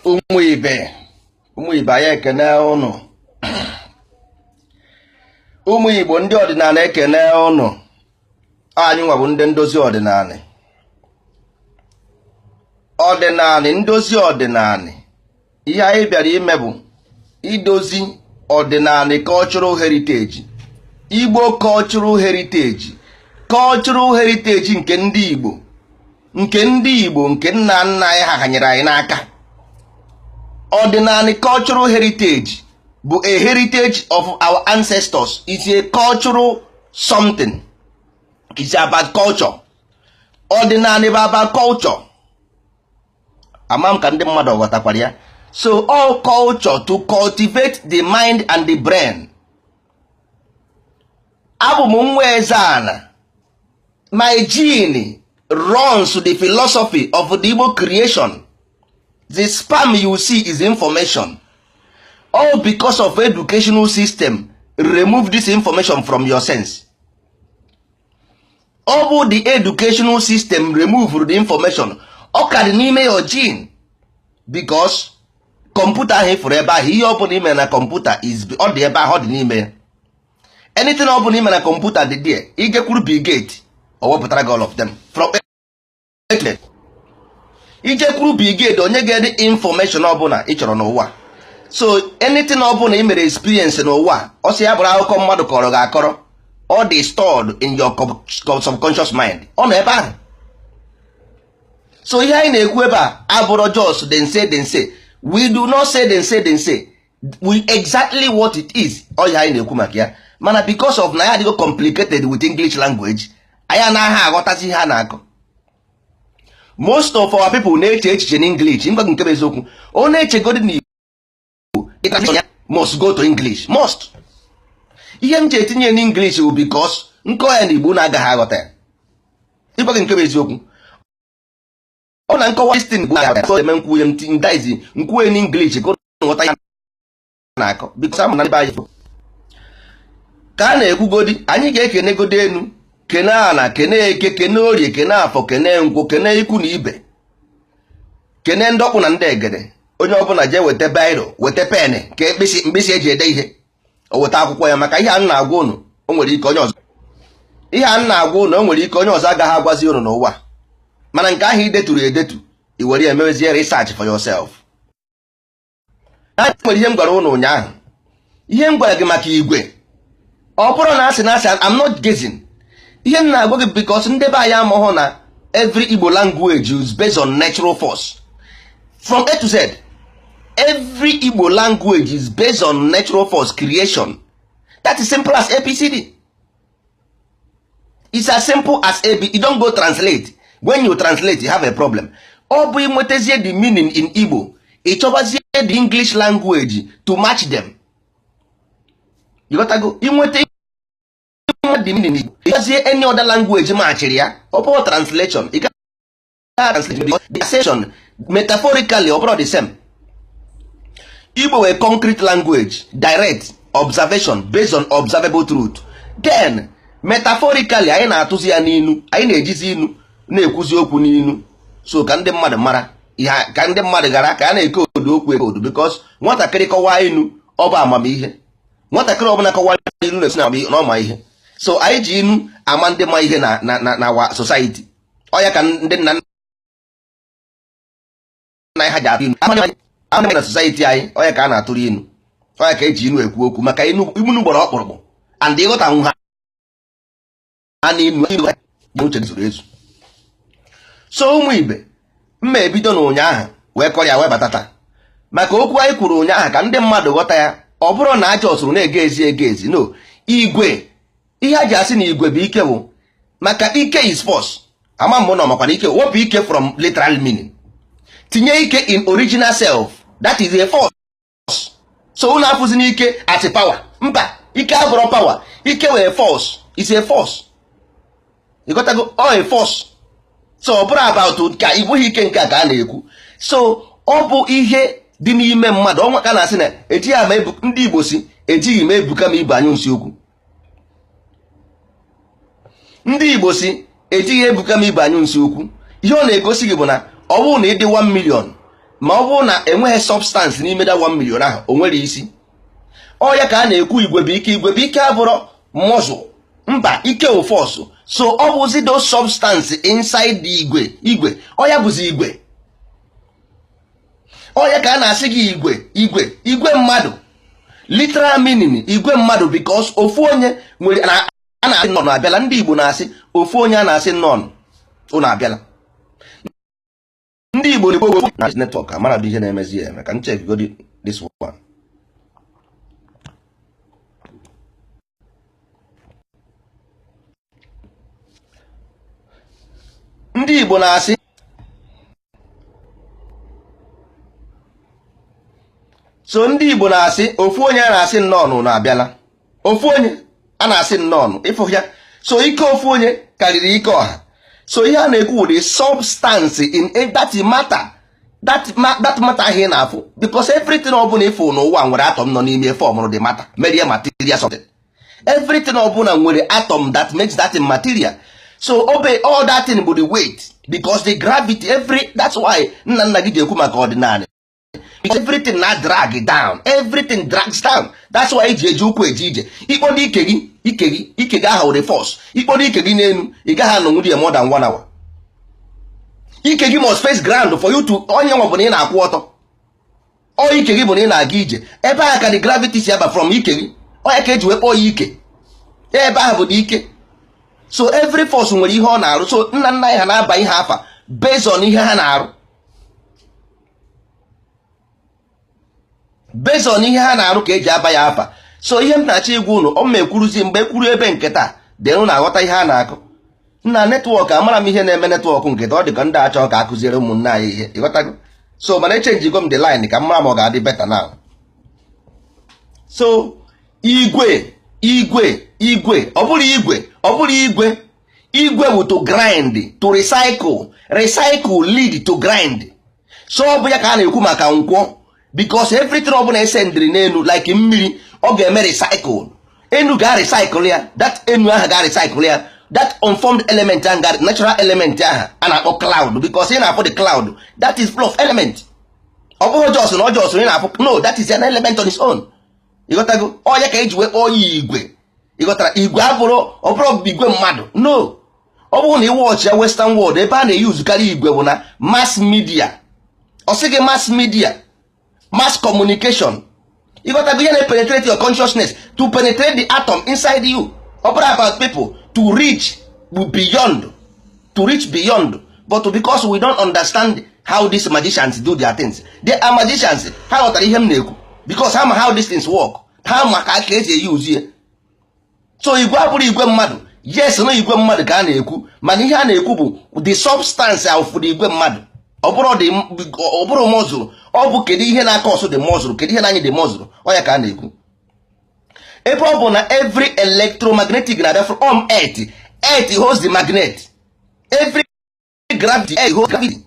Ụmụ ibe, ụmụ ibe, anyị ekene ụnụ. Ụmụ Igbo, ndị ọdịnala, ekene ụnụ. Anyị nwa bụ ndị ndozi ọdịnala, ọdịnala, ndozi ọdịnala. Ihe anyị bịara ime bụ idozi ọdịnala, cultural heritage, Igbo cultural heritage, cultural heritage nke ndị Igbo, nke ndị Igbo, nke nna nna anyị ha hanyere anyị n'aka. Ọdịnala cultural heritage bụ a heritage of our ancestors. It's a cultural something. It's about culture. Ọdịnala bụ about culture. Ama m ka ndị mmadụ ghọtakwara ya. So all culture to cultivate the mind and the brain. Abụ m nwa eze ana. My gene runs the philosophy of the Igbo creation. The sperm you see is information. All because of educational system remove this information from your sense. Ọ bụ the educational system remove the information. Ọ ka dị n'ime your gene, because kọmputa ahụ ịfụrụ ebe ahụ, ihe ọ bụla ime na kọmputa is, ọ dị ebe ahụ, ọ dị n'ime ya. Anything ọ bụla ime na kọmputa dị there. Ijekwuru Bill Gates, o wepụtara gị all of them from A. Ijekwuru Bill Gates, onye ga-ede information ọbụla ị chọrọ n'ụwa. So anything ọbụla ị mere experience n'ụwa, ọ sị ya bụrụ akụkọ mmadụ kọrọ gị akọrọ, ọ dị stored in your subconscious mind. Ọ nọ ebe ahụ. So ihe anyị na-ekwu ebe a abụrụ just dem say, dem say. We do not say dem say, dem say. We exactly what it is. Ọ ihe anyị na-ekwu maka ya. Mana because of na ya adịgo complicated with English language, anyị anaghị aghọtazi ihe a na-akọ. Most of our people na-eche echiche n'English. Ngwa gị nke bụ eziokwu, ọ na-echegodi n'Igbo must go to English, must. Ihe m ji etinye n'English bụ because nkọ ya na Igbo na-agaghị aghọta ya. Ịgwa gị nke bụ eziokwu, ọ na nkọwa listin bụ eme nkwuye m ndaizi nkwuye n'English ka nghọta ya na-akọ, because ama na ndị be anyị ka a na-ekwugodi. Anyị ga-ekenegodi enu, kene ana, kene eke, kene orie, kene afọ, kene nkwụ, kene ikwu na ibe, kene ndị ọkpụ na ndị egede. Onye ọbụla jee weta biro, weta pen, ka mkpịsị mkpịsị eji ede ihe, o weta akwụkwọ ya, maka ihe a m na-agwa unu, o nwere ike onye ọzọ, ihe a m na-agwa unu, o nwere ike onye ọzọ agaghị agwazi unu n'ụwa. Mana nke ahụ ideturu edetu, i were ya emewezie research for yourself. Nwere ihe m gwara unu ụnyaahụ, ihe m gwara gị maka igwe. Ọ bụrụ na asị na asị, I'm not guessing. Ihe m na-agwa gị, because ndị be anyị amahụ na every Igbo language is based on natural force from A to Z. Every Igbo language is based on natural force creation. That is simple as ABCD. It's as simple as AB. You don't go translate. When you translate, you have a problem. Ọ bụ inwetazie the meaning in Igbo, ị chọbazie the English language to match them. You got to go inweta the meaning in Igbo, ịchọbazie any other language machiri ya. Ọ bụrụ translation, ị gaghị translate because the translation metaphorically, ọ bụrụ the same. Igbo wee concrete language, direct observation based on observable truth. Then metaphorically, anyị na-atụzi ya n'inu, anyị na-ejizi inu na-ekwuzi okwu n'inu, so ka ndị mmadụ mara ihe, ka ndị mmadụ gara ka a na-eke odu okwu ekodu, because nwatakịrị kọwaa inu, ọ bụ amamihe. Nwatakịrị ọbụla kọwaa inu na-esi na ọma ihe. So anyị ji inu ama ndị ma ihe na our society. Ọ ya ka ndị nna nna anyị ha ji atụ inu ama na society anyị. Ọ ya ka a na-atụrụ inu, ọ ya ka eji inu ekwu okwu, maka inu inu gbara ọkpụrụkpụ and ịghọtanwu ha ha na inu uche zuru ezu. So ụmụ ibe, mma ebido na ụnyaahụ wee kọrọ ya wee bata taa, maka okwu anyị kwuru ụnyaahụ, ka ndị mmadụ ghọta ya. Ọ bụrụ na aja ọsụrụ na-ege ezi ege ezi no igwe, ihe a ji asị na igwe bụ ike bụ maka ike is force. Ama mbụ na ọmakwana ike, wepụ ike from literal meaning, tinye ike in original self, that is a force. So unu afụzi n'ike as a power. Mba, ike abụrụ power. Ike wee force, is a force. Ịghọtago? Ọ a force. So ọ bụrụ about ka ịbụghị ike nke a ka a na-ekwu. So ọ bụ ihe dị n'ime mmadụ. Ọnwa ka na-asị na ejighị ama ebu. Ndị Igbo si ejighị m ebuka m ibu anyụ nsị okwu. Ndị Igbo si ejighị ebuka m ibu anyụ nsị okwu. Ihe ọ na-egosi gị bụ na ọ bụrụ na ị dị 1 million, Ma ọ bụrụ na enweghị substance n'ime that 1 million ahụ, o nwere isi. Ọ ya ka a na-ekwu igwe bụ ike. Igwe bụ ike abụrụ muscle, mba, ike wụ force. So ọ bụzi those substance inside the igwe. Igwe, ọ ya bụzi igwe. Ọ ya ka a na-asị gị igwe, igwe, igwe mmadụ, literal meaning igwe mmadụ, because ofu onye nwere a na-asị nnọọ abịala. Ndị Igbo na-asị ofu onye a na-asị nnọọ, ụnụ abịala. Ndị Igbo na-ekwu na network amara bụ ihe na-emezi ya eme. Ka m check godi this one. Ndị Igbo na-asị, so ndị Igbo na-asị ofu onye a na-asị nnọọ na abịala. Ofu onye a na-asị nnọọ, ịfụ ya. So ike ofu onye karịrị ike ọha. So ihe a na-ekwu the substance in that matter, that matter ahụ ị na-afụ, because everything ọ bụla ịfụ n'ụwa nwere atom nọ n'ime form the matter, merie material something. Everything ọbụla nwere atom that makes that thing material. So obe all that thing bụ the weight, because the gravity every, that's why nna nna gị ji ekwu maka ọdịnala, because everything na drag down, everything drags down. That's why eji eji ụkwụ eje ije. Ikpodo ike gị, ike gị, ike gị ahụ the force. Ikpodo ike gị n'elu, ị gaghị anọnwụ there more than one hour. Ike gị must face ground for you to onye nwa bụ na ị na-akwụ ọtọ. Ọ ike gị bụ na ị na-aga ije. Ebe ahụ ka the gravity si aba from ike gị. Onye ka eji wee kpọọ ya ike. Ebe ahụ bụ dị ike. So every force nwere ihe ọ na-arụ. So nna nna anyị ha na-aba ihe afa based on ihe ha na-arụ, based on ihe ha na-arụ ka eji aba ya afa. So ihe m na-achọ ịgwa unu, ọ ma ekwuruzi mgbe ekwuru ebe nke taa dịnụ na-aghọta ihe a na-akụ nna network. Amara m ihe na-eme network nke taa. Ọ dị ka ndị achọ ka akụziere ụmụnne anyị ihe, ịghọtago? So mana echenjigo m the line ka m mara ma ọ ga-adị better now. So igwe, igwe, igwe, ọ bụrụ igwe, ọ bụrụ igwe, igwe bụ to grind, to recycle. Recycle lead to grind. So ọ bụ ya ka a na-ekwu maka nkwọ, because everything ọ bụla esendịrị n'elu like mmiri, ọ ga-eme recycle. Enu ga recycle ya, that enu ahụ ga recycle ya, that unformed element ahụ ga natural element ahụ a na-akpọ cloud, because ị na-afụ the cloud, that is full of element. Ọ bụghị just na ọ just ị na-afụ, no, that is an element on its own, ịghọtago? Ọ ya ka eji wee kpọọ ya igwe, ịghọtara? Igwe abụrụ, ọ bụrụ igwe mmadụ, no. Ọ bụrụ na ịwọchị ya western world, ebe a na-eyuzukarị igwe bụ na mass media. Ọ sị gị mass media, mass communication, ịghọtago? Ihe na-penetrate your consciousness, to penetrate the atom inside you. Ọ bụrụ about people to reach beyond, to reach beyond. But because we don't understand how these magicians do their things, they are magicians. Ha ghọtara ihe m na-ekwu, because ha ma how these things work. Ha ma ka esi eyuzu ya. So igwe abụrụ igwe mmadụ. Yes, na igwe mmadụ ka a na-ekwu, mana ihe a na-ekwu bụ the substance of the igwe mmadụ. Ọ bụrụ muscle, ọ bụ kedu ihe na-aka ọsụ the muscle, kedu ihe na-anyị the muscle. Ọ ya ka a na-ekwu. Ebe ọ bụ na every electromagnetic na-abịa from earth, earth holds the magnet, every gravity, earth holds gravity.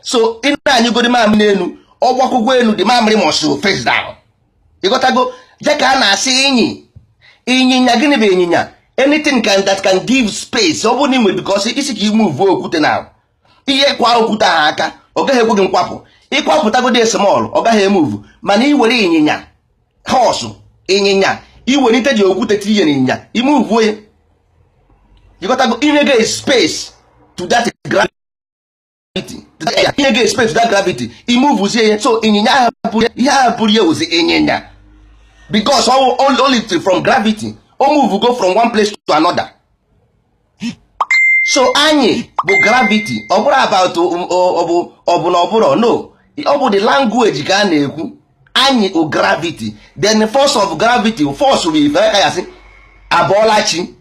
So ị na-anyụgodi mamịrị n'elu, ọgbakwụkwọ elu, the mamịrị must face down, ịghọtago? Ya ka a na-asị ịnyị ịnyịnya. Gịnị bụ ịnyịnya? Anything can that can give space. Ọ bụrụ na ị nwere, because isi ka imove okwute na ihe kwa okwute ahụ aka, ọ gaghị ekwe gị nkwapụ. Ịkwapụtagodi small, ọ gaghị emove. Mana ị were ịnyịnya, horse, ịnyịnya, iwelite ji okwute tinye n'ịnyịnya, imuvuo ya, ịghọtago? Inye gị space to that gravity, inye gị space to that gravity, imuvuzie ya. So ịnyịnya ahụ bụrụ ihe ahụ bụrụ ya wụzi ịnyịnya, because all it from gravity, o move go from one place to another. So anyị bụ gravity. Ọ bụrụ about ọ bụ na ọ bụrụ no, ọ bụ the language ka a na-ekwu. Anyị bụ gravity, then force of gravity, force bụ ife ka ya sị abọọlachi,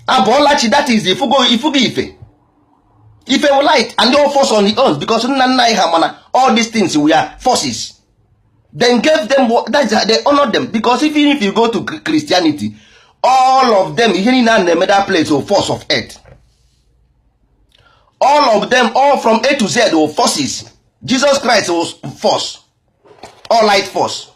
abọọlachi. That is ifugo, ifugo ife, ife bụ light and all force on the own, because nna nna anyị ha mana all these things were forces. Then gave them, that's they honor them, because even if you go to Christianity, all of them, ihe niile a na-eme that place of force of earth, all of them, all from A to Z were forces. Jesus Christ was force, all light force.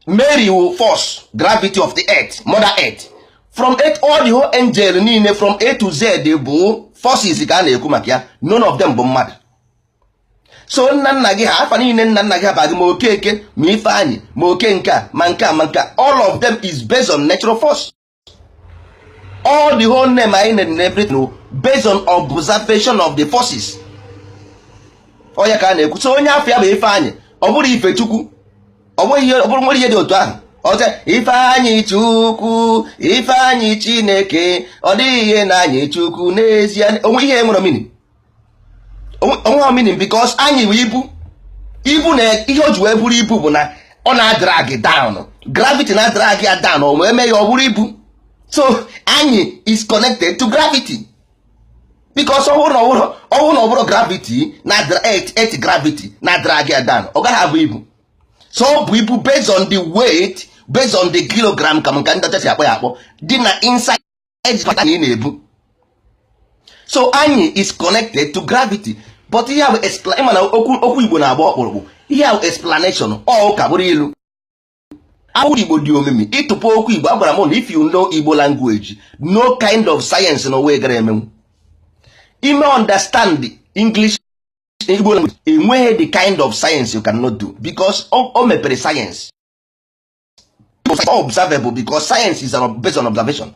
Mary will force, gravity of the earth, mother earth. From earth, all the whole angel niile from A to Z bụ forces ka a na-ekwu maka ya. None of them bụ mmadụ. So nna nna gị ha, afa niile nna nna gị ha baghị, ma Okeke, ma Ifeanyị, ma oke nke a, ma nke a, ma nke a, all of them is based on natural force. All the whole name anyị na everything based on observation of the forces. Onye ka a na-ekwu? So onye afọ ya bụ Ifeanyị, ọ bụrụ Ifechukwu, ọ bụghị ihe, ọ bụrụ nwere ihe dị otu ahụ ọzọ. Ifeanyị Chukwu, Ifeanyị Chineke, ọ dịghị ihe na anyị Chukwu n'ezie. Onwe ihe nwere meaning, onwe meaning, because anyị bụ ibu. Ibu na ihe o ji wee bụrụ ibu bụ na ọ na-adrag down, gravity na-adrag ya down, o wee mee ya ọ bụrụ ibu. So anyị is connected to gravity, because ọ bụrụ na ọ bụrụ na ọ bụrụ gravity na earth, gravity na drag ya down, ọ gaghị abụ ibu. So ọ bụ ibu based on the weight, based on the kilogram, ka nke ndị ọcha si akpọ ya akpọ, dị na inside ị na-ebu. So anyị is connected to gravity. But ihe bụ, ịma na okwu Igbo na-agba ọkpụrụkpụ. Ihe ahụ explanation ọ ka bụrụ ilu. Okwu Igbo dị omimi. Ịtụpụ okwu Igbo, agwara m na if you know Igbo language, no kind of science na ụwa gara emenwu. Ime understand English, Igbo language, enweghị the kind of science you cannot do, because o mepere science observable, because science is based on observation.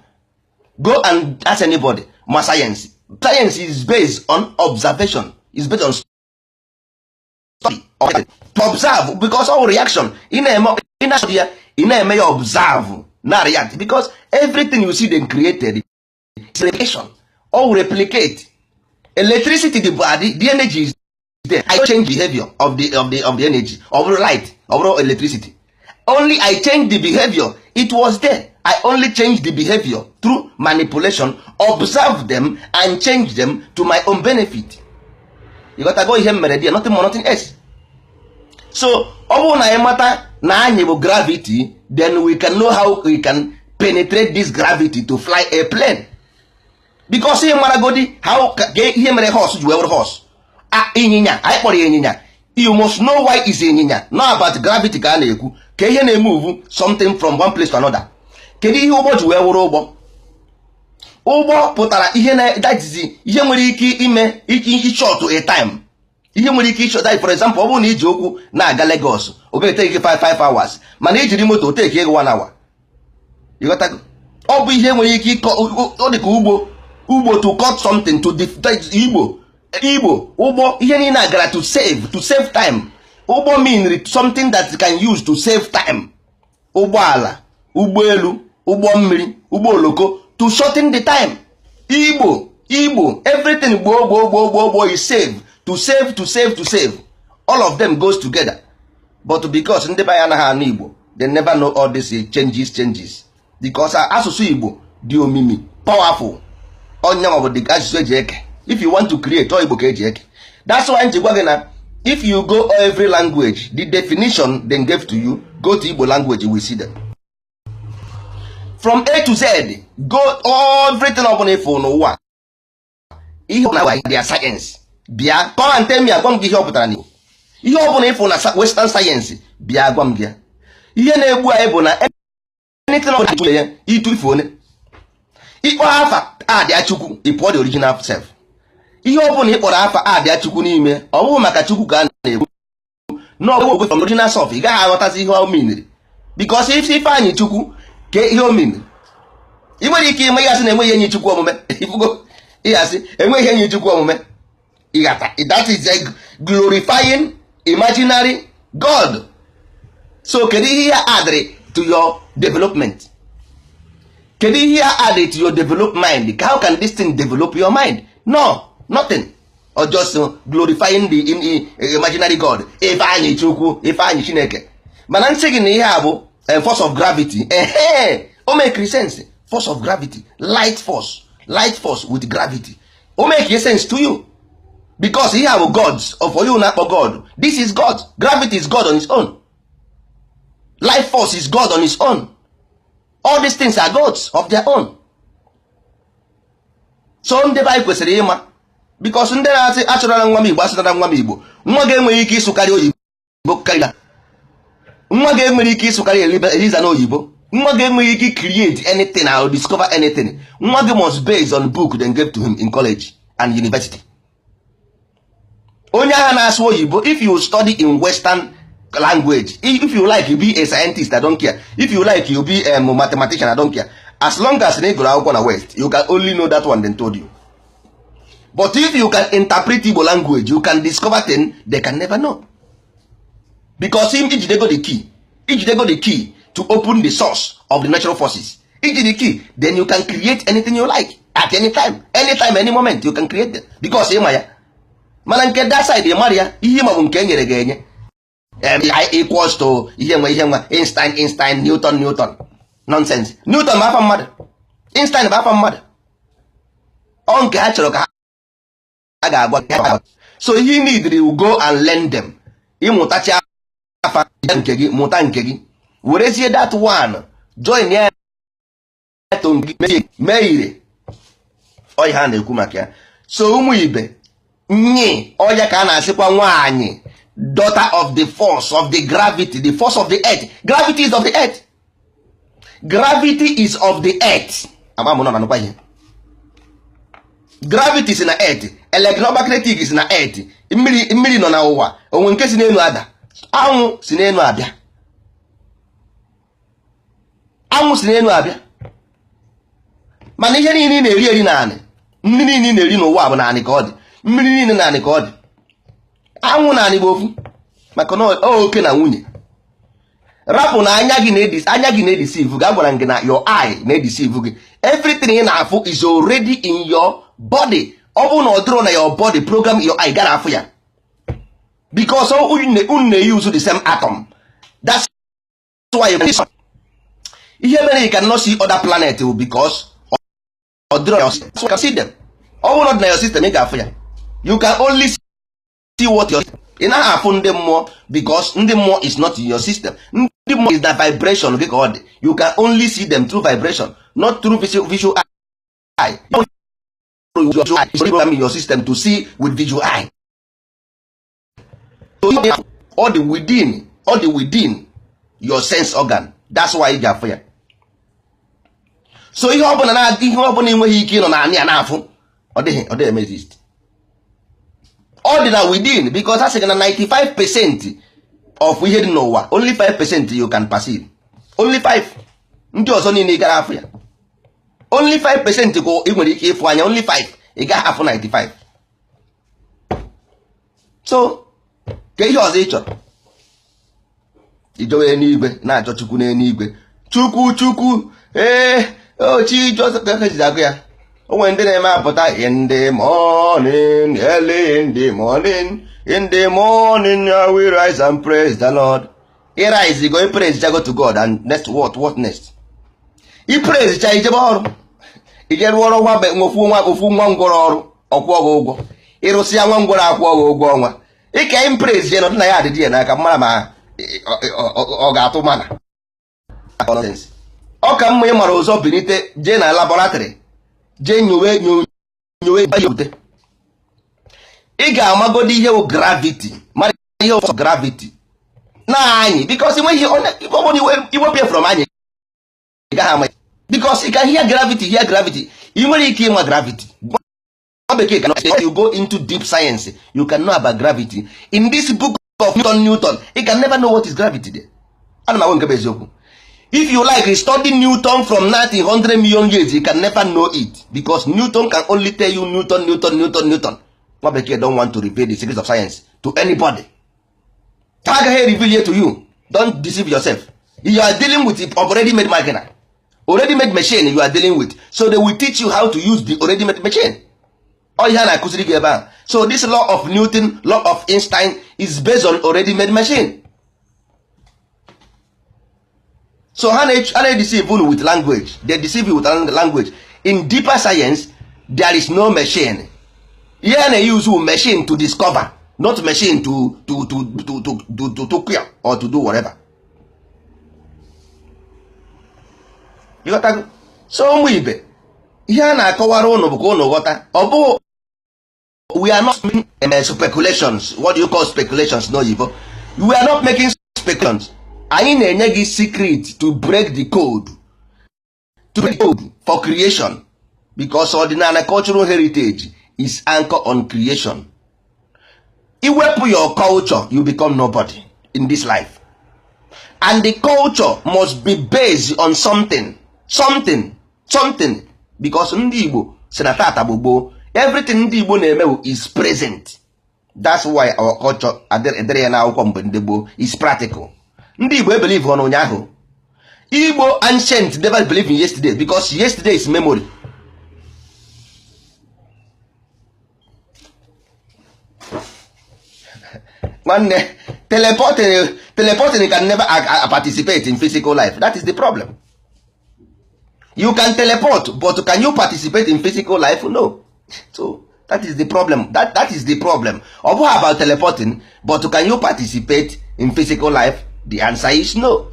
Go and ask anybody ma science. Science is based on observation, is based on study to observe, because all reaction ị na-eme, ị na ya, ị na-eme ya observe na react, because everything you see them created is replication or replicate. Electricity dị bụ adị, the energy is there. I change behavior of the energy, ọ bụrụ light, ọ bụrụ electricity. Only I change the behavior. It was there. I only change the behavior through manipulation, observe them and change them to my own benefit. You got to go. Ihe m mere there, nothing more, nothing else. So ọ bụrụ na anyị mata na anyị bụ gravity, then we can know how we can penetrate this gravity to fly a plane, because ị maragodi how ihe mere horse ji wee were horse. Ịnyịnya, anyị kpọrọ ya ịnyịnya. You must know why is ịnyịnya. Not about gravity ka a na-ekwu, ka ihe na-emove something from one place to another. Kedu ihe ụgbọ ji wee wụrụ ụgbọ? Ụgbọ pụtara ihe na that is ihe nwere ike ime ishort a time, ihe nwere ike ishort that. For example, ọ bụrụ na iji okwu na-aga Lagos, ọ ga-etake gị 5 hours, mana ijiri moto, take gị 1 hour. Ịghọtago? Ọ bụ ihe nwere ike ịkọ. Ọ dị ka ugbo, ugbo to cut something to Igbo, Igbo ụgbọ, ihe niile a gara to save time. Ụgbọ mean something that can use to save time. Ụgbọala, ụgbọelu, ụgbọ mmiri, ụgbọ oloko, to shorten the time. Igbo, Igbo, everything gboo gboo gboo gboo gboo is save, to save, to save, to save. All of them goes together. But because ndị be anyị anaghị anụ Igbo, they never know all these changes, because asụsụ Igbo dị omimi, powerful. Onye ma bụ dị asụsụ eji eke. If you want to create, ọ Igbo ka eji eke. That's why nji gwa gị na if you go every language, the definition they gave to you, go to Igbo language, you will see them from A to Z. Go everything ọbụla ịfụ n'ụwa, ihe ọbụla their science, bịa come and tell me, agwa m gị ihe ọ pụtara n'Igbo. Ihe ọbụla ịfụ na western science, bịa gwa m gị ya. Ihe na-egbu anyị bụ na anything ọbụla ya itu ife one ịkpọ afa adịa Chukwu, ị pụọ the original self. Ihe ọbụla ị kpọrọ afa adịa Chukwu n'ime, ọ bụghị maka Chukwu ka a na-ekwu no from original self. Ị gaghị aghọtazi ihe o meaniri, because if Ifeanyị Chukwu ka ihe o meaniri, ị nwere ike ime ihe asị na enweghị enyi Chukwu omume. Ifugo ihe asị enweghị enyi Chukwu omume, ịghata? That is a glorifying imaginary god. So kedu ihe ya added to your development? Kedu ihe ya added to your develop mind? How can this thing develop your mind? No, nothing, or just glorifying the imaginary god Ifeanyị Chukwu, Ifeanyị Chineke. Mana nsị gị na ihe a bụ force of gravity. Ehe, o make sense. Force of gravity, light force, light force with gravity, o make sense to you, because ihe a bụ gods of you na-akpọ god. This is God. Gravity is God on its own. Life force is God on its own. All these things are gods of their own. So ndị be anyị kwesịrị ịma, because ndị na-asị achọrọla nwa m Igbo, asụtara nwa m Igbo, nwa gị enweghị ike ịsụkarị oyibo karịa nwa gị, enwere ike ịsụkarị Eliza na oyibo. Nwa gị enweghị ike create anything or discover anything. Nwa gị must based on book they gave to him in college and university. Onye agha na-asụ oyibo, if you study in Western language, if you like, you be a scientist, I don't care. If you like, you be a mathematician, I don't care. As long as na ị gụrụ akwụkwọ na West, you can only know that one they told you. But if you can interpret Igbo language, you can discover things they can never know, because ijidego the key, ijidego the key to open the source of the natural forces. Iji the key, then you can create anything you like at any time, anytime, any moment you can create them, because ịma ya. Mana nke that side, ịmara ya, ihe ịma bụ nke e nyere gị enye. I equals to ihe nwe ihe nwa, Einstein, Einstein, Newton, Newton, nonsense. Newton bụ afa mmadụ, Einstein bụ afa mmadụ. Ọ nke ha chọrọ ka ha ga-agwa. So ihe you need, you go and learn them. Ịmụtacha afa nke gị, mụta nke gị, werezie that one join ya to nke mee ire. Ọ ihe a na-ekwu maka ya. So ụmụ ibe nye ọya ka a na-asịkwa nwaanyị, daughter of the force of the gravity, the force of the earth. Gravity is of the earth. Gravity is of the earth. Ama m nọ na nụkwa ihe. Gravity si na earth, electromagnetic si na earth. Mmiri, mmiri nọ n'ụwa onwe nke si n'elu ada. Anwụ si n'elu abịa, anwụ si n'elu abịa. Mana ihe niile ị na-eri eri naanị, nri niile ị na-eri n'ụwa bụ naanị ka ọ dị. Mmiri niile naanị ka ọ dị. Anwụ naanị bụ ofu, maka na oke na nwunye. Rapụ na anya gị na anya gị na-edeceive gị. Agwara m gị na your eye na-edeceive gị. Everything ị na-afụ is already in your body. Ọ bụrụ na ọ dịrọ na your body program, your eye gara afụ ya, because unu na-use the same atom. That's why ihe mere you cannot see other planet bụ because ọ dịrọ your system. You can see them. Ọ bụrụ na ọ dị na your system, ị ga-afụ ya. You can only see what your, ị naghị afụ ndị mmụọ, because ndị mmụọ is not in your system. Ndị mmụọ is na vibration gị ka ọ dị. You can only see them through vibration, not through visual eye. Program in your system to see with visual eye. Ọ dị within, ọ dị within your sense organ. That's why ị ji afụ ya. So ihe ọbụla na ihe ọbụla enweghị ike ịnọ naanị ya na-afụ, ọ dịghị eme exist. Ọ dị na within, because a sị gị na 95% of ihe dị n'ụwa, only 5% you can perceive, only 5. Ndị ọzọ niile ị gara afụ ya. Only 5% ka ị nwere ike ịfụ anya, only 5. Ị gaghị afụ 95. So ka ihe ọzọ ị chọrọ ijewe n'igwe na-achọ Chukwu n'eluigwe, Chukwu, Chukwu, ee, ochi Joseph agụ ya. O nwere ndị na-eme apụta in the morning, early in the morning, in the morning I will rise and praise the Lord. I rise go, praise go to God, and next what? What next? I praise cha, ijebe ọrụ, ije rụọ ọrụ nwa ofu nwa, ofu nwa ngwọrọ ọrụ, ọkwụọ gị ụgwọ. Ịrụsịa nwa ngwọrọ, akwụọ gị ụgwọ ọnwa. Ike impraise je nọdụ na ya adịdị ya n'aka mara ma ọ ga-atụ mana ọ ka mma. Ịmara ụzọ bilite jee na laboratory, jee nyowe nyowe bute. Ị ga-amagodi ihe wụ gravity, mara ihe wụ gravity na anyị, because enweghị iwepụ ya from anyị, ị gaghị ama, because ị can hear gravity, hear gravity. Ị nwere ike ịma gravity. Nwa bekee can, you go into deep science, you can know about gravity. In this book of Newton, Newton, you can never know what is gravity there. Ana m agwa nke bụ eziokwu. If you like, study Newton from 1900 million years, you can never know it, because Newton can only tell you Newton, Newton, Newton, Newton. Nwa bekee don't want to reveal the secrets of science to anybody. Ha agaghị reveal it to you. Don't deceive yourself. You are dealing with already made machine, already made machine you are dealing with. So they will teach you how to use the already made machine. Ọ ihe a na-akụziri gị ebe a. So this law of Newton, law of Einstein is based on already made machine. So ha na-deceive unu with language. They deceive you with language. In deeper science, there is no machine. Ihe a na-use machine to discover, not machine to cure or to do whatever. Ịghọtago? So ụmụ ibe, ihe a na-akọwara ụnụ bụ ka ụnụ ghọta. Ọ bụ we are not making speculations. What do you call speculations n'oyibo? We are not making speculations. Anyị na-enye gị secret to break the code, to break the code for creation, because ọdịnala cultural heritage is anchor on creation. Iwepụ your culture, you become nobody in this life. And the culture must be based on something, something, something, because ndị Igbo si na tata bụ gboo. Everything ndị Igbo na-eme is present. That's why our culture edere ya n'akwụkwọ mgbe ndị gboo is practical. Ndị Igbo ebelieve on ụnyaahụ. Igbo ancient never believe in yesterday, because yesterday is memory. Nwanne, teleporting can never participate in physical life. That is the problem. You can teleport, but can you participate in physical life? No. So that is the problem. That is the problem. Ọ bụghị about teleporting, but can you participate in physical life? The answer is no.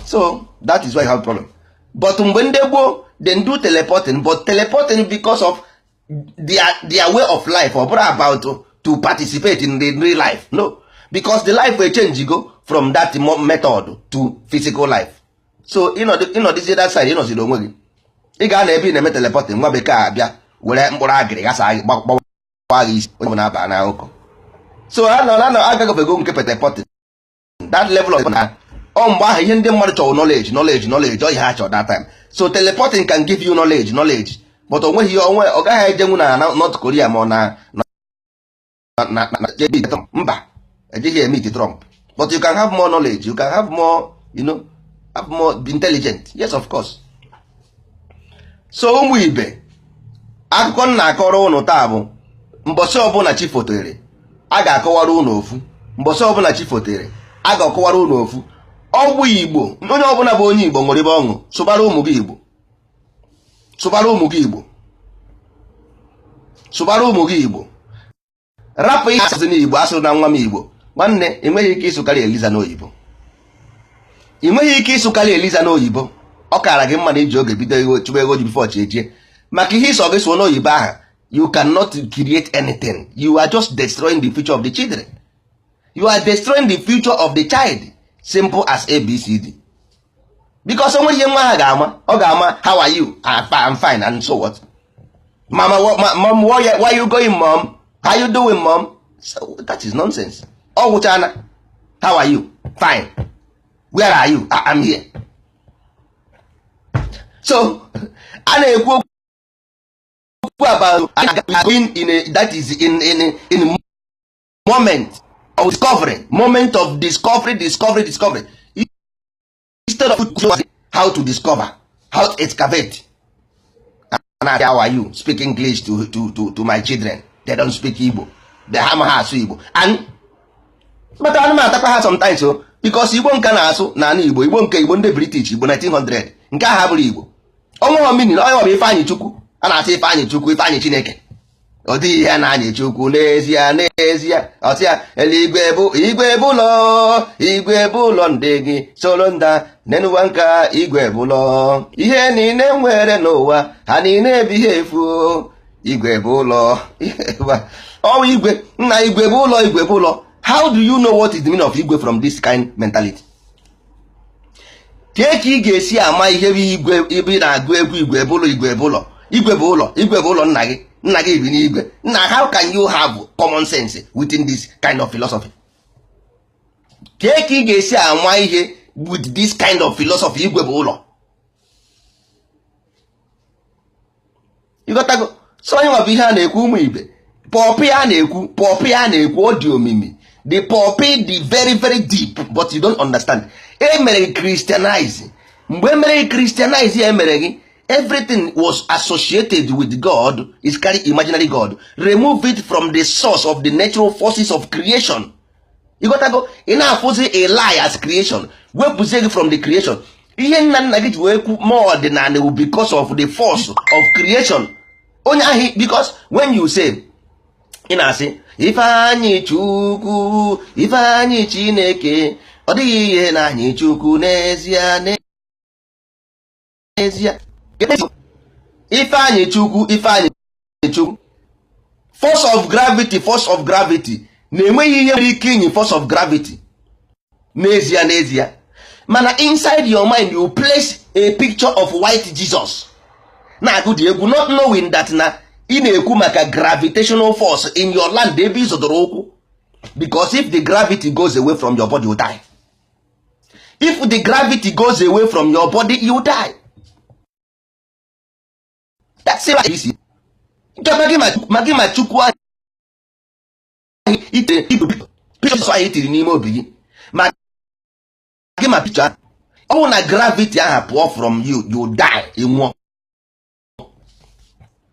So that is why you have problem. But mgbe ndị gboo, they do teleporting, but teleporting because of their way of life. Ọ bụrụ about to participate in the real life, no, because the life will change go from that method to physical life. So ịnọdịzie that side, ịnọziri onwe gị, ị ga na ebe ị na-eme teleporting, nwa bekee abịa were mkpụrụ agịrị gasa gị, gbawa gị isi, onye na-aba n'akụkọ. So a nọ na agagobego nke teleporting, that level of na ọ mgbe ahụ ihe ndị mmadụ chọrọ knowledge, knowledge, knowledge, ọ ihe ha chọrọ that time. So teleporting can give you knowledge, knowledge, but o nweghị onwe ọ gaghị ejenwu na North Korea ma ọ na na mba, ejighị emit Trump. But you can have more knowledge, you can have more, have more, be intelligent. Yes, of course. So ụmụ ibe, akụkọ m na-akọrọ ụnụ taa bụ mbọsị ọbụla chi fotere, a ga-akọwara ụnụ ofu. Mbọsị ọbụla chi fotere, a ga-akọwara ụnụ ofu. Ọgbụ Igbo, onye ọbụla bụ onye Igbo ṅụrịba ọṅụ. Sụbara ụmụ gị Igbo, sụbara ụmụ gị Igbo, sụbara ụmụ gị Igbo. Rapụ ihe asụsụ n'Igbo, asụrụ na nwa m Igbo. Nwanne, enweghị ike ịsụkarị Eliza n'oyibo, ị nweghị ike ịsụkarị Eliza n'oyibo. Ọ kaara gị mma na iji oge bido ego, chụba ego ji before chi ejie, maka ihe ịsọ gị sụọ n'oyibo ahụ, you cannot create anything. You are just destroying the future of the children. You are destroying the future of the child. Simple as ABCD. Because o nwere ihe nwa ha ga-ama. Ọ ga-ama, "How are you?" "I'm fine." And so what? "Mama, mom, why you going? Mom, how you doing, mom?" So that is nonsense. Ọ gwụchana, "How are you?" "Fine." "Where are you?" "I'm here." So a na-ekwu okwu about going in a, that is in moment of discovery, moment of discovery, discovery, discovery, instead of how to discover, how to excavate. And how are you speak English to my children? They don't speak Igbo. They ha amaghị asụ Igbo. And but anụ m atakwa ha sometimes o, because Igbo nke na-asụ n'ala Igbo, Igbo nke Igbo ndị British, Igbo 1900, nke ahụ abụrụ Igbo. Ọnwa meaning onye ọ bụ Ifeanyị Chukwu a na-asị Ifeanyị Chukwu, Ifeanyị Chineke, ọ dịghị ihe na-anyị Chukwu n'ezie, n'ezie. Ọsị ya eluigwe bụ igwe bụ ụlọ, igwe bụ ụlọ, ndị gị soro nda n'enuwa nka, igwe bụ ụlọ, ihe niile nwere n'ụwa ha niile bụ ihe efu, igwe bụ ụlọ, ọwụ igwe nna, igwe bụ ụlọ, igwe bụ ụlọ. How do you know what is the meaning of igwe from this kind mentality? Kee ka ị ga-esi ama ihe bụ igwe ebe ị na-agụ egwu igwe bụ ụlọ, igwe bụ ụlọ, igwe bụ ụlọ, igwe bụ ụlọ, nna gị, nna gị bi n'igwe nna? How can you have common sense within this kind of philosophy? Kee ka ị ga-esi ama ihe with this kind of philosophy, igwe bụ ụlọ? Ịghọtago? So onye nwa bụ ihe a na-ekwu, ụmụ ibe, pọpị a na-ekwu, pọpị a na-ekwu, ọ dị omimi. The pọpị dị very very deep, but you don't understand. E mere gị Christianize. Mgbe e mere gị Christianize, ya emere gị everything was associated with God is carry imaginary God. Remove it from the source of the natural forces of creation. Ịghọtago? Ị na-afụzi a lie as creation. Wepụzie gị from the creation. Ihe nna nna gị ji wee kwu ma ọdịnala bụ because of the force of creation. Onye ahụ, because when you say, ị na-asị Ifeanyị Chukwu, Ifeanyị Chineke, ọ dịghị ihe na anyị Chukwu n'ezie, n'ezie. Ifeanyị Chukwu, Ifeanyị Chukwu, force of gravity, force of gravity na-enweghị ihe nwere ike inyi force of gravity n'ezie, n'ezie. Mana inside your mind you place a picture of white Jesus na-agụ dị egwu, not knowing that na Ị na-ekwu maka gravitational force in your land, ebe ị zọdoro ụkwụ, because if the gravity goes away from your body, you die. If the gravity goes away from your body, you die. That's it. Nke ma gị ma Chukwu ahụ itere picture ahụ itiri n'ime obi gị, ma gị ma picture ahụ, ọ bụrụ na gravity ahụ pụọ from you, you die, ị nwụọ.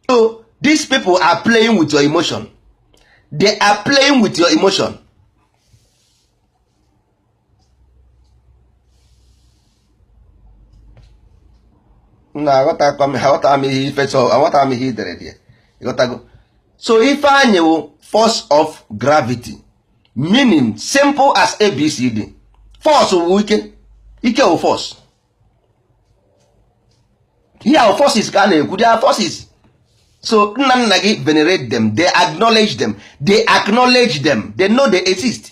So these people are playing with your emotion. They are playing with your emotion. Na aghọtakwa m, aghọtara m ihe ife, so aghọtara m ihe idere dị, ịghọtago? So ife anyị wụ force of gravity, meaning simple as ABCD. Force wụ ike, ike wụ force. Ihe ahụ forces ka a na-ekwu, they are forces. So nna nna gị venerate them, they acknowledge them, they acknowledge them, they know they exist.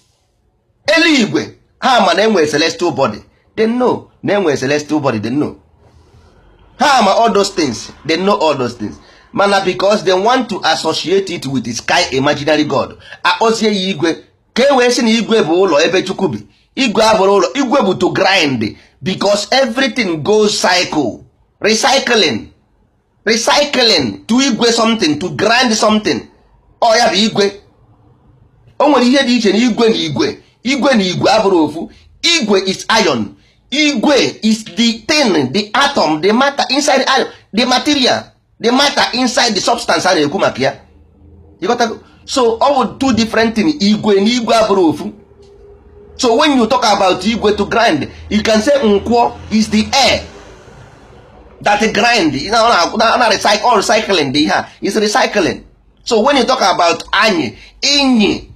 Eluigwe ha ma na enwere celestial body, they know na enwere celestial body, they know. Ha ma all those things, they know all those things. Mana because they want to associate it with the sky, imaginary god, akpọzie ya igwe, ka e wee sị na igwe bụ ụlọ ebe Chukwu bi. Igwe abụrụ ụlọ, igwe bụ to grind, because everything goes cycle, recycling, recycling, to igwe something, to grind something. Ọ ya bụ igwe. O nwere ihe dị iche na igwe na igwe. Igwe na igwe abụrụ ofu. Igwe is iron, igwe is the thing, the atom, the matter inside the iron, the material, the matter inside the substance a na-ekwu maka ya. Ịghọtago? So ọ bụ two different thing. Igwe na igwe abụrụ ofu. So when you talk about igwe to grind, you can say nkwọ is the air that grind na recycle, all recycling dị. Ihe a is recycling. So when you talk about anyị, inyi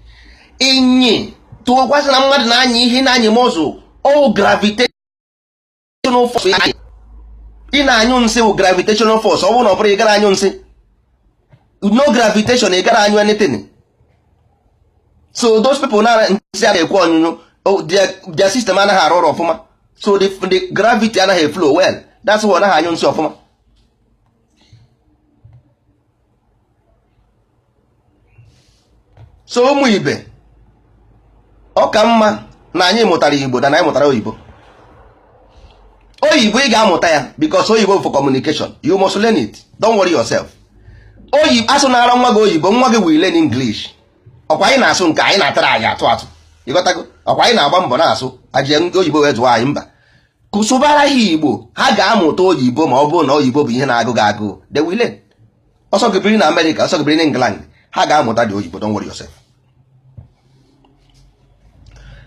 inyi, tụọkwasị na mmadụ na-anya ihe, na-anyị muscle, all gravitational force. Ị na-anyụ nsị bụ gravitational force. Ọ bụrụ na ọ bụrụ ị gara anyụ nsị, no gravitation, ị gara anyụ anything. So those people na nsị a na-ekwu ọnyụnyụ, their system anaghị arụ ọrụ ọfụma. So the gravity anaghị flow well. That's why ọ naghị anyụ nsị ọfụma. So ụmụ ibe, ọ ka mma na anyị mụtara Igbo na anyị mụtara oyibo. Oyibo ị ga-amụta ya, because oyibo for communication, you must learn it. Don't worry yourself. Oyibo asụ nara nwa gị oyibo, nwa gị will learn English. Ọkwa anyị na-asụ nke anyị na-atara anyị atụ atụ, ịghọtago? Ọkwa anyị na-agba mbọ na-asụ aji oyibo wee zụọ anyị mba. Kụsụbara ha Igbo, ha ga-amụta oyibo. Ma ọ bụrụ na oyibo bụ ihe na-agụ gị agụụ, they will learn. Ọsọ gị biri na America, ọsọ gị biri na England, ha ga-amụta dị oyibo. Don't worry yourself,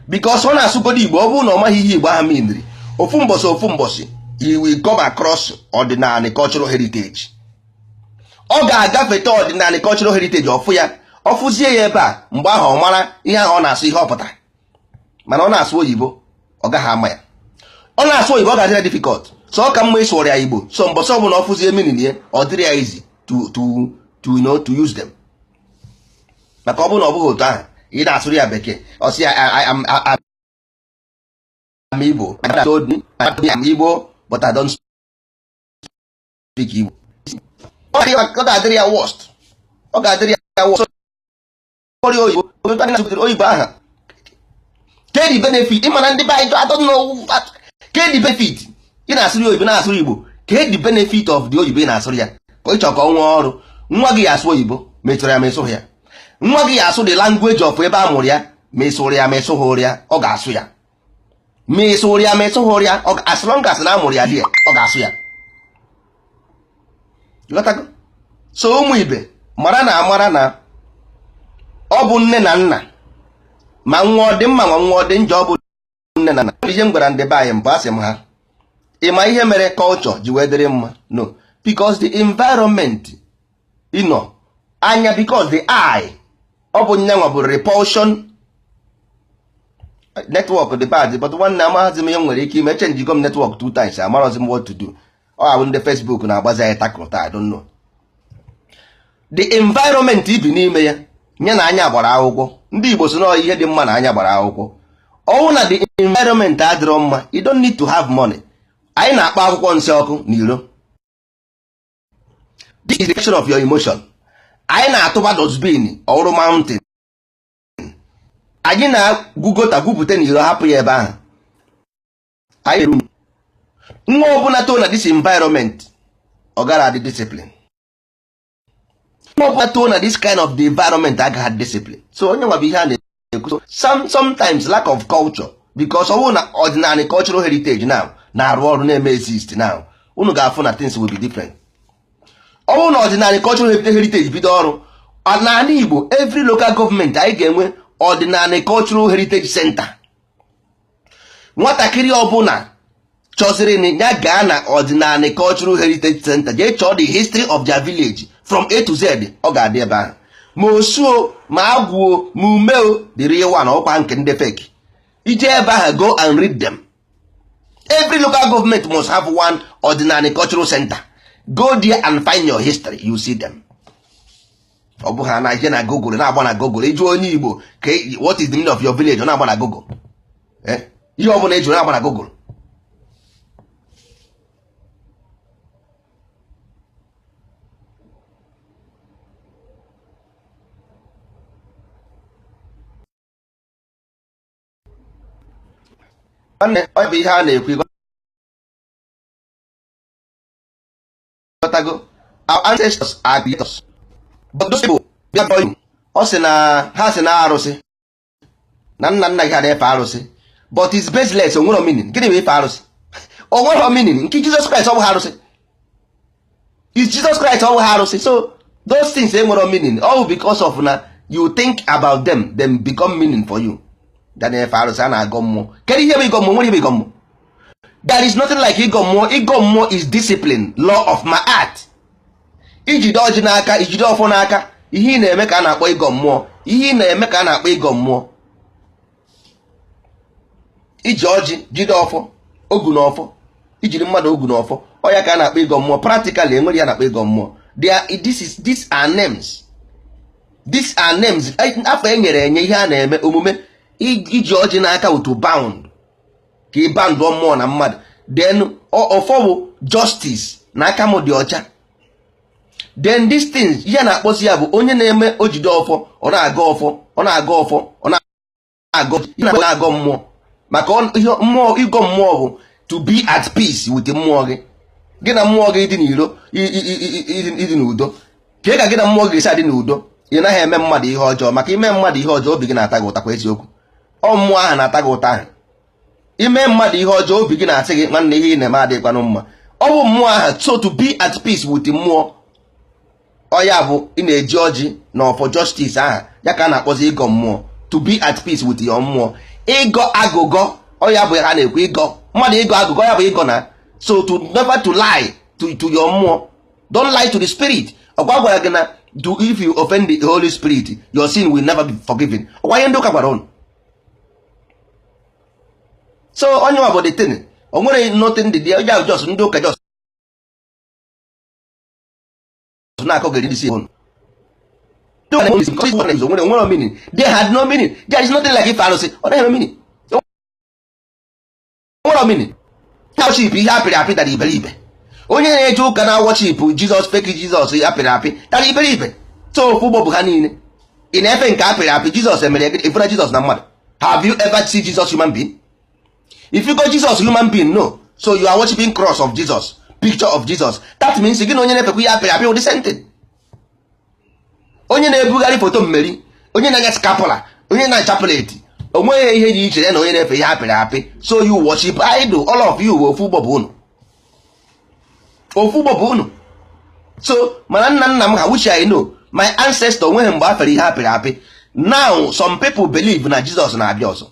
because ọ na-asụgodo Igbo, ọ bụrụ na ọ maghị ihe Igbo ahụ miniri, ofu mbọsị, ofu mbọsị, he will come across ọdịnala cultural heritage. Ọ ga-agafete ọdịnala cultural heritage, ọfụ ya, ọfụzie ya ebe a. Mgbe ahụ ọ mara ihe ahụ ọ na-asụ, ihe ọ pụtara. Mana ọ na-asụ oyibo, ọ gaghị ama ya. Ọ na-asụ oyibo, ọ ga-adịrị ya difficult. So ọ ka mma ịsụrụ ya Igbo. So mbọsị ọbụla ọ fụzie meaning ya, ọ dịrị ya easy to you know to use them. Maka ọ bụrụ na ọ bụghị otu ahụ, ị na-asụrụ ya bekee, ọ sị ya, I am Igbo. I told me I am Igbo, but I don't speak Igbo. Ọ ga-adịrị ya worst, ọ ga-adịrị ya worst. Ọrịa oyibo, oyibo aha kedi benefit? Ịma na ndị be anyị, I don't know kedi benefit. Ị na-asụrụ ya oyibo, na-asụrụ Igbo, kedi benefit of the oyibo ị na-asụrụ ya? Ka ịchọ ka ọ nwee ọrụ, nwa gị ya asụ oyibo, ma ị chọrọ ya ma ị sụghị ya. Nwa gị ya asụ the language of ebe a mụrụ ya, ma ị sụrụ ya ma ị sụghị ya, ọ ga-asụ ya. Ma ị sụrụ ya ma ị sụghị ya, as long as na amụrụ ya dị, ọ ga-asụ ya. Ịghọtago? So ụmụ ibe, mara na amara na ọ bụ nne na nna ma nwa ọ dị mma, ma nwa ọ dị njọ, ọ bụ nne na nna. Ihe m gwara ndị be anyị mbụ, asị m ha, ị ma ihe mere culture ji wee dịrị mma? No, because the environment ịnọ anya, because the eye, ọ bụ nyanwa bụ repulsion network dị bad. But nwanne, amaghazi m ihe m nwere ike ime. Echenjigo m network two times, amarọzi m what to do. Ọ abụ ndị Facebook na-agbazi anyị takụl taa, I don't know. The environment ibi n'ime ya nye na anya gbara akwụkwọ. Ndị Igbo so na ihe dị mma na anya gbara akwụkwọ. Ọnwụ na the environment adịrọ mma, you don't need to have money. Anyị na-akpọ akwụkwọ nsị ọkụ n'iro. This is the question of your emotion. Anyị na-atụba dustbin ọrụ mountain, anyị na-agwụ gutter, gwupụta n'iro, hapụ ya ebe ahụ. Anyị eru nwa ọbụla too na this environment, ọ gara adị discipline. Nwa ọbụla too na this kind of the environment agaghị adị discipline. So onye nwa bụ ihe a na-ekwu. Sometimes lack of culture, because ọ bụrụ na ọdịnala, cultural heritage now na-arụ ọrụ, na-eme exist now, unu ga-afụ na things will be different. Ọ bụrụ na ọdịnala, cultural heritage bido ọrụ n'ala Igbo, every local government anyị ga-enwe ọdịnala cultural heritage center. Nwatakịrị ọbụla chọziri ya gaa na ọdịnala cultural heritage center, jee chọọ the history of their village from A to Z. Ọ ga-adị ebe ahụ, ma osuo, ma agwuo, ma umeo, the real one, ọkwa nke ndị fake. Ije ebe ahụ, go and read them. Every local government must have one ọdịnala cultural center. Go there and find your history, you see them. Ọ bụghị na ije na Google, na-agba na Google. Ịjụ onye Igbo ka what is the meaning of your village, ọ na-agba na Google. Ihe ọ bụla ejuru na-agba na Google. Nwanne, ọ bụ ihe a na-ekwu, ịghọtago? Our ancestors are creators, but those people bịa before you, ọ sị na ha sị na arụsị na nna nna gị ha na-efe arụsị, but it's baseless. O nwere meaning. Gịnị bụ ife arụsị? O nwere meaning. Nke Jesus Christ, ọ bụghị arụsị? Is Jesus Christ, ọ bụghị arụsị? So those things enwere meaning all because of na you think about them, them become meaning for you. Ya na-efe arụsị, a na-agọ mmụọ. Kedu ihe bụ ịgọ mmụọ? Nwere ihe bụ ịgọ mmụọ? There is nothing like ịgọ mmụọ. Ịgọ mmụọ is discipline, law of my art. Ijide ọjị n'aka, ijide ọfọ n'aka, ihe ị na-eme ka a na-akpọ ịgọ mmụọ. Ihe ị na-eme ka a na-akpọ ịgọ mmụọ. Iji ọjị, jide ọfọ, ogu na ọfọ, ijiri mmadụ ogu na ọfọ, ọ ya ka a na-akpọ ịgọ mmụọ. Practically, enwere ya na-akpọ ịgọ mmụọ. There, this is, these are names, these are names, afọ e nyere enye ihe a na-eme, omume. Iji ọjị n'aka to bound, ka ị bandụọ mmụọ na mmadụ. Then ọfọ bụ justice na aka m dị ọcha. Then these things, ihe na-akpọsi ya bụ onye na-eme ojide ọfọ, ọ na-aga ọfọ, ọ na-aga ọfọ, ọ na-agọ, na-agọ mmụọ, maka ihe mmụọ. Ịgọ mmụọ bụ to be at peace with mmụọ gị. Gị na mmụọ gị dị n'iro, ịdị n'udo. Ka ị ka gị na mmụọ gị ga-esi adị n'udo? Ị naghị eme mmadụ ihe ọjọọ, maka ime mmadụ ihe ọjọọ, obi gị na-ata gị ụta. Kwa eziokwu, ọ mmụọ ahụ na-ata gị ụta ahụ. Ime mmadụ ihe ọjọọ, obi gị na-asị gị, "Nwanne, ihe ị na-eme adịghịkwanụ mma." Ọ bụ mmụọ ahụ. So to be at peace with mmụọ, ọ ya bụ ị na-eji ọjị na ọfọ justice aha ya ka a na-akpọzi ịgọ mmụọ, to be at peace with your mmụọ. Ịgọ agụgọ, ọ ya bụ ha na-ekwu ịgọ mmadụ, ịgọ agụgọ, ya bụ ịgọ na. So to never to lie to your mmụọ. Don't lie to the spirit. Ọkwa gwara gị na do if you offend the Holy Spirit, your sin will never be forgiven. Ọkwa ihe ndị ụka gwara ụnụ. So onye nwa bụ the thing, o nwere nothing dị there. Onye just ndị ụka just na-akọgịrị isi ụnụ. Nwere meaning. They had no meaning. There is nothing like ife arụsị. Ọ naghị eme meaning, nwere meaning. Worship ihe apịrị apị dara iberibe. Onye na-eje ụka na worship Jizọs, fake Jizọs apịrị apị, dara iberibe. So ofu ụgbọ bụ ha niile. Ị na-efe nke apịrị apị. Jizọs emere ifuna Jizọs na mmadụ? Have you ever seen Jesus human being? If you go Jesus human being, no. So you are worshiping cross of Jesus, picture of Jesus. That means gị na onye na-efekwa ihe apịrị apị the same thing. Onye na-ebugharị foto mmeri, onye na-anya scapular, onye na chaplet, o nweghị ihe dị iche ya na onye na-efe ihe apịrị apị. So you worship idol, all of you. Ofu ụgbọ bụ unu, ofu ụgbọ bụ unu. So mana nna nna m ha, which I know, my ancestor, onweghị mgbe a fere ihe apịrị apị. Now some people believe na Jesus na-abịa ọzọ.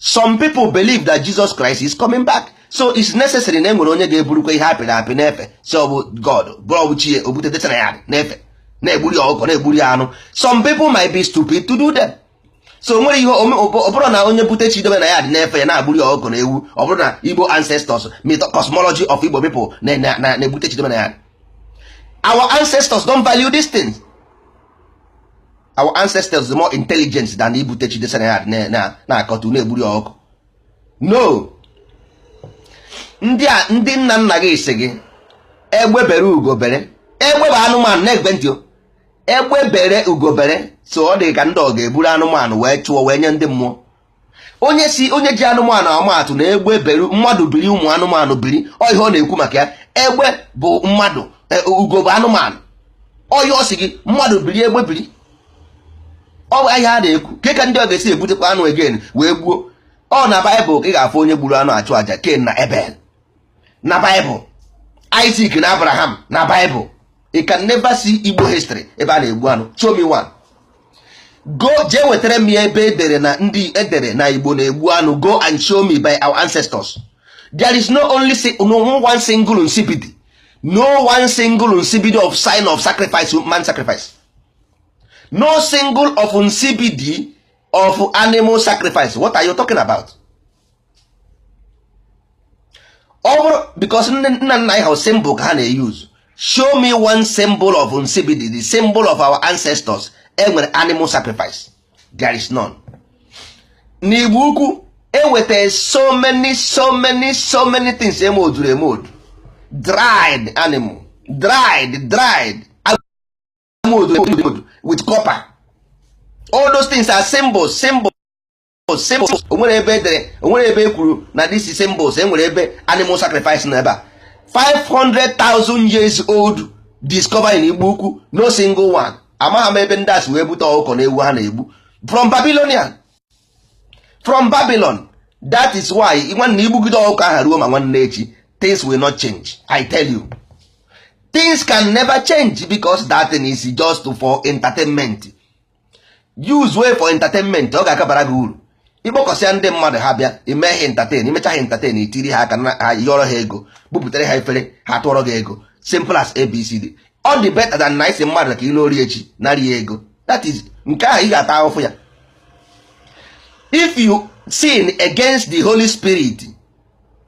Some people believe that Jesus Christ is coming back. So it's necessary na enwere onye ga-eburukwa ihe apịrị apị na-efe, si ọ bụ God, bụrụ ọ bụ chi ya, o bute na ya na-efe, na-egburi ya ọkụkọ, na-egburi ya anụ. Some people might be stupid to do them. So nwere ihe ọ bụrụ na onye bute chi dobe na ya dị na-efe ya, na-agburi ya ọkụkọ na ewu, ọ bụrụ na Igbo ancestors, cosmology of Igbo people na-ebute chi dobe na ya. Our ancestors don't value these things. Our ancestors are more intelligent than ibute chi desa na ya na-akọtu, na-egburi ya ọkụ. No, ndị a, ndị nna nna gị si gị egbe bere, ugo bere. Egbe bụ anụmanụ na-egbe ntị o. Egbe bere, ugo bere. So ọ dị ka ndị ọ ga-eburu anụmanụ wee chụọ wee nye ndị mmụọ. Onye si onye ji anụmanụ amaatụ na egbe bere, mmadụ biri, ụmụ anụmanụ biri. Ọ ihe ọ na-ekwu maka ya. Egbe bụ mmadụ, ugo bụ anụmanụ. Ọ ihe ọ sị gị, mmadụ biri, egbe biri. Ọ bụ ahịa a na-ekwu ke ka ndị ọ ga-esi ebutekwa anụ again wee gbuo. Ọ na Baịbụl ka ị ga-afụ onye gburu anụ achụ aja, Ken na Ebel na Baịbụl, Isaac na Abraham na Baịbụl. You can never see Igbo history ebe a na-egbu anụ. Show me one. Go jee wetara m ya ebe edere na ndị edere na Igbo na-egbu anụ. Go and show me by our ancestors. There is no only no one single nsibidi, no one single nsibidi of sign of sacrifice, man sacrifice, no single of nsibidi of animal sacrifice. What are you talking about? Ọ bụrụ because nne nna nna anyị ha, symbol ka ha na-use. Show me one symbol of nsibidi, the symbol of our ancestors enwere animal sacrifice. There is none. N'Igbo Ukwu enweta so many, so many, so many things emoduru emodu, dried animal, dried emodu with copper. All those things are symbols, symbols, symbols. Onwere ebe edere, onwere ebe e kwuru na this is symbols enwere ebe animal sacrifice nọ ebe a? 500,000 years old discover in Igbo Ukwu, no single one. Amaghị m ebe ndị a si wee bute ọkụkọ na ewu ha na-egbu from Babylonian, from Babylon. That is why, nwanne, igbugide ọkụkọ ahụ ruo ma nwanne echi, things will not change. I tell you, things can never change because that thing is just for entertainment. Use way for entertainment, ọ ga-akabara gị uru. Ịkpọkọsịa ndị mmadụ, ha bịa, ime ha entertain, imecha ha entertain, itiri ha aka na ha, yọrọ ha ego, bupụtara ha efere, ha tụọrọ gị ego. Simple as ABCD. Ọ dị better than na isi mmadụ ka ị n'ori echi narị ya ego. That is nke ahụ ị ga-ata ahụfụ ya. If you sin against the Holy Spirit,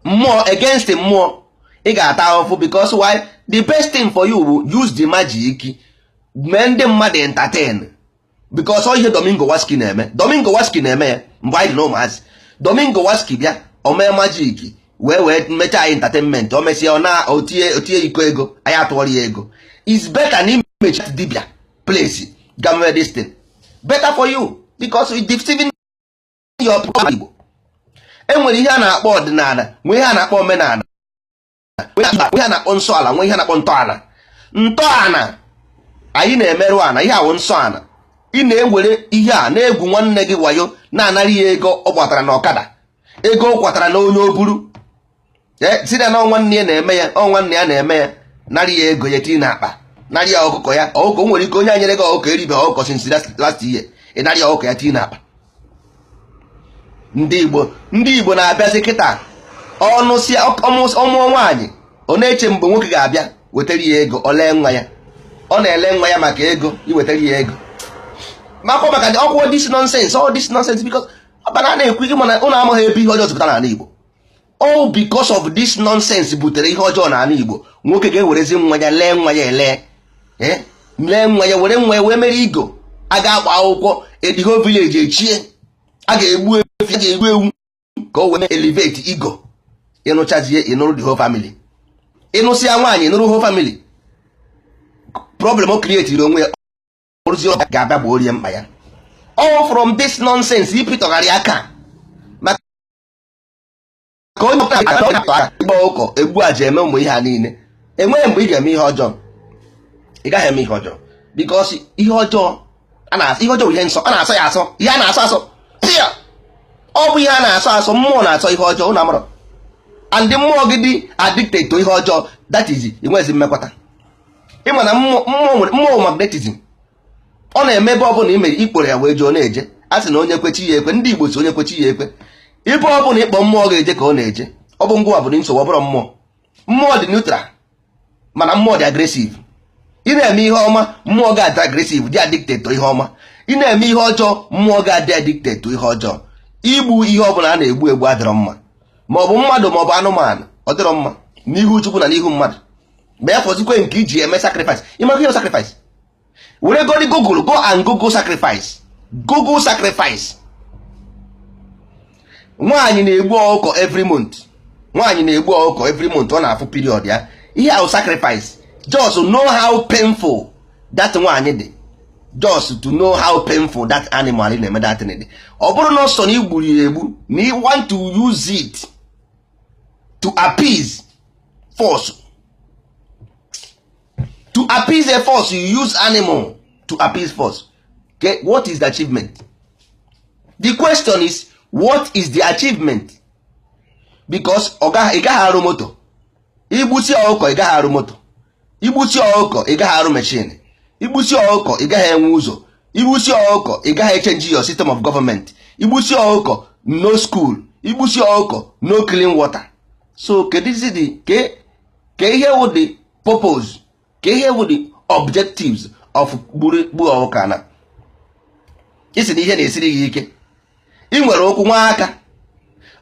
mmụọ, against mmụọ, ị ga-ata ahụfụ. Because why? The best thing for you bụ use the magic mee ndị mmadụ entertain, because ọ ihe Domingo Waski na-eme. Domingo Waski na-eme ya mgbe anyị dị na ụmụazị. Domingo Waski bịa, o mee magic wee mechaa anyị entertainment. O mesịa, ọ na otinye iko ego, anyị atụọrọ ya ego. Is better na imechi dibia place ga mee this thing, better for you, because you deceiving your people. Igbo enwere ihe a na-akpọ ọdịnala, nwee ihe a na-akpọ omenala, nwee ihe a na-akpọ nsọ ala, nwee ihe a na-akpọ ntọala. Ntọala anyị na-emerụ ana, ihe awụ nsọ ana. Ị na-ewere ihe a na-egwu nwanne gị wayo, na-anara ya ego ọ gbatara na ọkada, ego ọ kwatara na onye o buru si na ọ nwanne ya na-eme ya, ọ nwanne ya na-eme ya, narị ya ego ya, tinye n'akpa, narị ya ọkụkọ ya. Ọkụkọ nwere ike onye a nyere gị ọkụkọ eribe ọkụkọ since last year, ị narị ya ọkụkọ ya, tinye n'akpa. Ndị Igbo, ndị Igbo na-abịazi kịta ọnụ si ọmụọ nwaanyị, ọ na-eche mgbe nwoke ga-abịa wetara ya ego. Ọ lee nwa ya, ọ na-ele nwa ya maka ego, iwetara ya ego maka ọkwụ. This nonsense, all this nonsense, because ọbana na-ekwu ihe mana ụnụ amaghị ebe ihe ọjọọ zụpụtara n'ala Igbo. All because of this nonsense butere ihe ọjọọ n'ala Igbo. Nwoke ga-ewerezi nwa ya lee nwa ya, ele lee nwa ya, were nwa ya wee mere igo. A ga-agba akwụkwọ ediho village echie, a ga-egbu efi, a ga-egbu ewu ka o wee elevate ego. Ịnụchazie, ịnụrụ the whole family. Ịnụsịa nwaanyị, ịnụrụ whole family. Problem o create onwe ya, ọrụzi ga-abịa gba orie mkpa ya. All from this nonsense ipịtọgharị aka maka onye aka ịgba ụkọ, egbu aja, eme ụmụ ihe a niile. Enweghị mgbe ị ga-eme ihe ọjọọ. Ị gaghị eme ihe ọjọọ because ihe ọjọọ ihe ọjọọ bụ ihe nsọ a na-asọ ya asọ, ihe a na-asọ asọ. Si ya ọ bụ ihe a na-asọ asọ. Mmụọ na-asọ ihe ọjọọ, ụnụ amụrụ and mmụọ gị dị addicted to ihe ọjọọ. That is, enwezi mmekwata. Ịma na mmụọ nwere mmụọ magnetism. Ọ na-eme ebe ọbụla imere ikporo ya wee jee, ọ na-eje. A sị na onye kwechi ya ekwe. Ndị Igbo si onye kwechi ya ekwe. Ibe ọbụla ịkpọ mmụọ ga-eje ka ọ na-eje. Ọ bụ ngwa bụ nsogbu. Ọ bụrụ mmụọ, mmụọ dị neutral, mana mmụọ dị aggressive. Ị na-eme ihe ọma, mmụọ ga-adị aggressive, dị addicted to ihe ọma. Ị na-eme ihe ọjọọ, mmụọ ga-adị addicted to ihe ọjọọ. Igbu ihe ọbụla a na-egbu egbu adịrọ mma, ma ọ bụ mmadụ ma ọ bụ anụmanụ, ọ dịrọ mma n'ihu Chukwu na n'ihu mmadụ. Ma ya fọzikwe nke iji eme sacrifice. Ịmaka ihe sacrifice, were godi Google, go and Google sacrifice, Google sacrifice. Nwaanyị na-egbu ọkụkọ every month, nwaanyị na-egbu ọkụkọ every month, ọ na-afụ period ya. Ihe ahụ sacrifice. Just know how painful that nwaanyị dị. Just to know how painful that animal na-eme that thing dị. Ọ bụrụ na ọsọ na igburu ya egbu na you want to use it to appease force, to appease a force, you use animal to appease force. Okay, what is the achievement? The question is, what is the achievement? Because ị gaghị arụ moto. Igbusi ọkụkọ, ị gaghị arụ moto. Igbusi ọkụkọ, ị gaghị arụ machine. Igbusi ọkụkọ, ị gaghị enwe ụzọ. Igbusi ọkụkọ, ị gaghị echange your system of government. Igbusi ọkụkọ, no school. Igbusi ọkụkọ, no clean water. So kedụzi the ke ihe wụ the purpose, ke ihe wụ the objectives of gburu gbuo ọkụkọ? Na isi na ihe na-esiri gị ike, ị nwere ụkwụ nwa aka.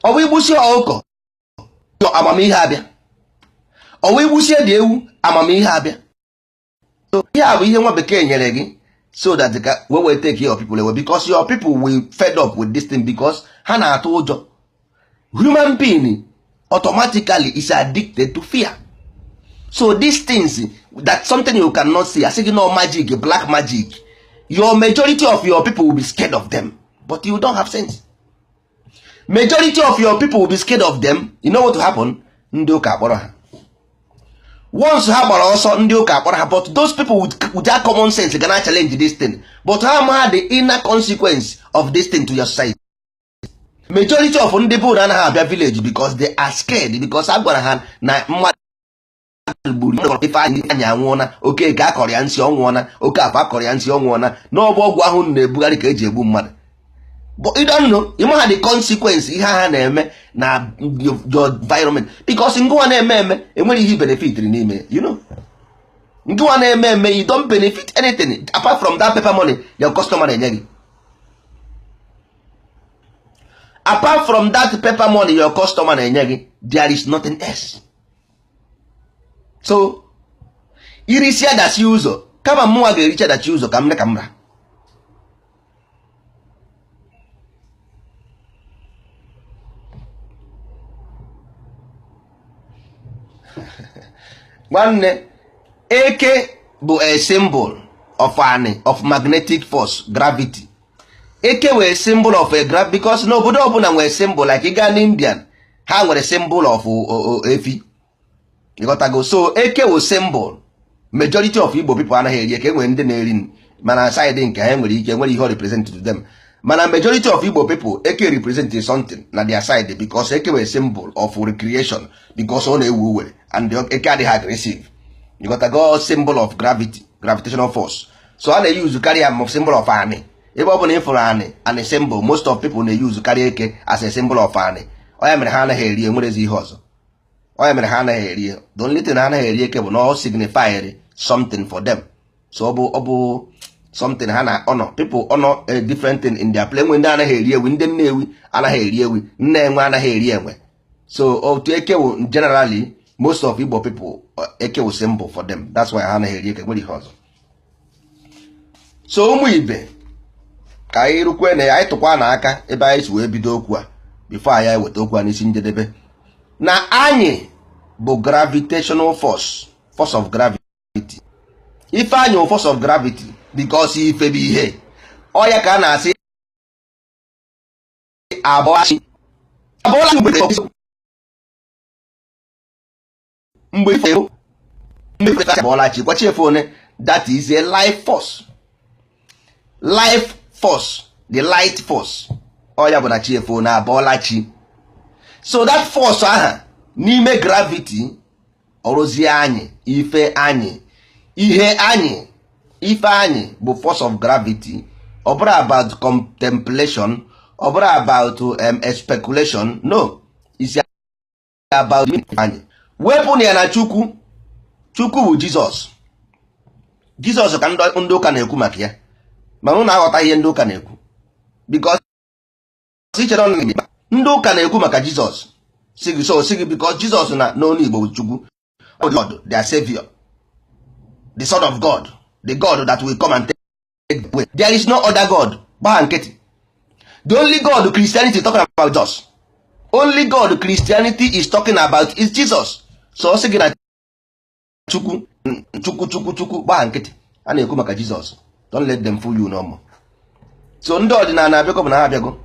Ọ bụ igbusi ọkụkọ, amamihe abịa? Ọ bụ igbusie dị ewu, amamihe abịa? So ihe a bụ ihe nwa bekee nyere gị so that ka we will take your people away, because your people will fed up with this thing, because ha na-atụ ụjọ. Human being automatically is addicted to fear. So these things that something you cannot see, asị gị no magic, black magic, your majority of your people will be scared of them, but you don't have sense. Majority of your people will be scared of them. You know what will happen? Ndị ụka akpọrọ ha. Once ha gbara ọsọ, ndị ụka akpọrọ ha. But those people with their common sense gonna challenge this thing, but ha ma the inner consequence of this thing to your society. Majority of ndị bụ na anaghị abịa village because they are scared, because a gwara ha na mmadụ gburu ife anyị anwụọna, okeke akọrọ ya nsị ọ nwụọna, oke afọ akọrọ ya nsị ọ nwụọna, n'ọbụ ọgwụ ahụ na-ebugharị ka eji egbu mmadụ. But you don't know, you ma the consequence ihe ha na-eme na your environment, because ngụwa na-eme eme enwere ihe benefit n'ime. Ngụwa na-eme eme, you don't benefit anything apart from that paper money your customer na-enye gị. Apart from that paper money your customer na-enye gị, there is nothing else. So irisi adachi ụzọ, kama mụnwa ga-erichi adachi ụzọ ka m ka m ra. Nwanne, eke bụ a symbol of ani, of magnetic force, gravity. Eke wee symbol of a gravity because n'obodo ọbụla nwere symbol, like ị gaa n'Indian, ha nwere symbol of efi, ịghọtago? So eke wụ symbol. Majority of Igbo people anaghị eri eke. Nwere ndị na-eri, mana side nke ha nwere ike nwere ihe ọ represent to them, mana majority of Igbo people, eke represent something na their side because eke wee symbol of recreation, because ọ na-ewu uwere and eke adịghị aggressive, ịghọtago? Symbol of gravity, gravitational force. So a na-use karịa symbol of anị. Ebe ọ bụla ịfụrụ anị, anị symbol, most of people na-use karịa eke as a symbol of anị. Ọ ya mere ha anaghị eri. Enwerezi ihe ọzọ ọ ya mere ha anaghị eri. The only thing ha anaghị eri eke bụ na ọ signify something for them. So ọ bụ something ha na honor. People honor a different thing in their place. Enwe ndị anaghị eri ewi, ndị Nnewi anaghị eri ewi, nne enwe anaghị eri enwe. So otu eke wụ, generally most of Igbo people, eke wụ symbol for them. That's why ha anaghị eri eke. Nwere ihe ọzọ. So ụmụ ibe, ka anyị rukwe na ya, anyị tụkwa n'aka ebe anyị si wee bido okwu a before anyị eweta okwu a n'isi njedebe, na anyị bụ gravitational force, force of gravity. Ife anyị bụ force of gravity because ife bụ ihe ọ ya ka a na-asị abọlachi, abọlachi. Mgbe ife abọlachi gwachi efe one, that is a life force, life force, the light force. Ọ ya bụ na chi efe na abọlachi. So that force aha n'ime gravity ọrụzie anyị ife anyị, ihe anyị, ife anyị bụ force of gravity. Ọ bụrụ about contemplation, ọ bụrụ about speculation, no, it's about anyị. Wepụ na ya na Chukwu. Chukwu bụ Jizọs. Jizọs ka ndị ụka na-ekwu maka ya, mana ụnụ aghọta ihe ndị ụka na-ekwu because ichere ndị ụka na-ekwu maka Jizọs si gị, so si gị because Jizọs na n'onu Igbo bụ Chukwu, Lord, their savior, the son of God, the God that will come and take away. There is no other God. Gbaa nkịtị. The only God Christianity talking about, Jesus. Only God Christianity is talking about is Jesus. So ọ sị gị na Chukwu, Chukwu, Chukwu, Chukwu, gbaa nkịtị. A na-ekwu maka Jizọs. Don't let them fool you no more. So ndị ọdịnala abịago bụ na ha abịago.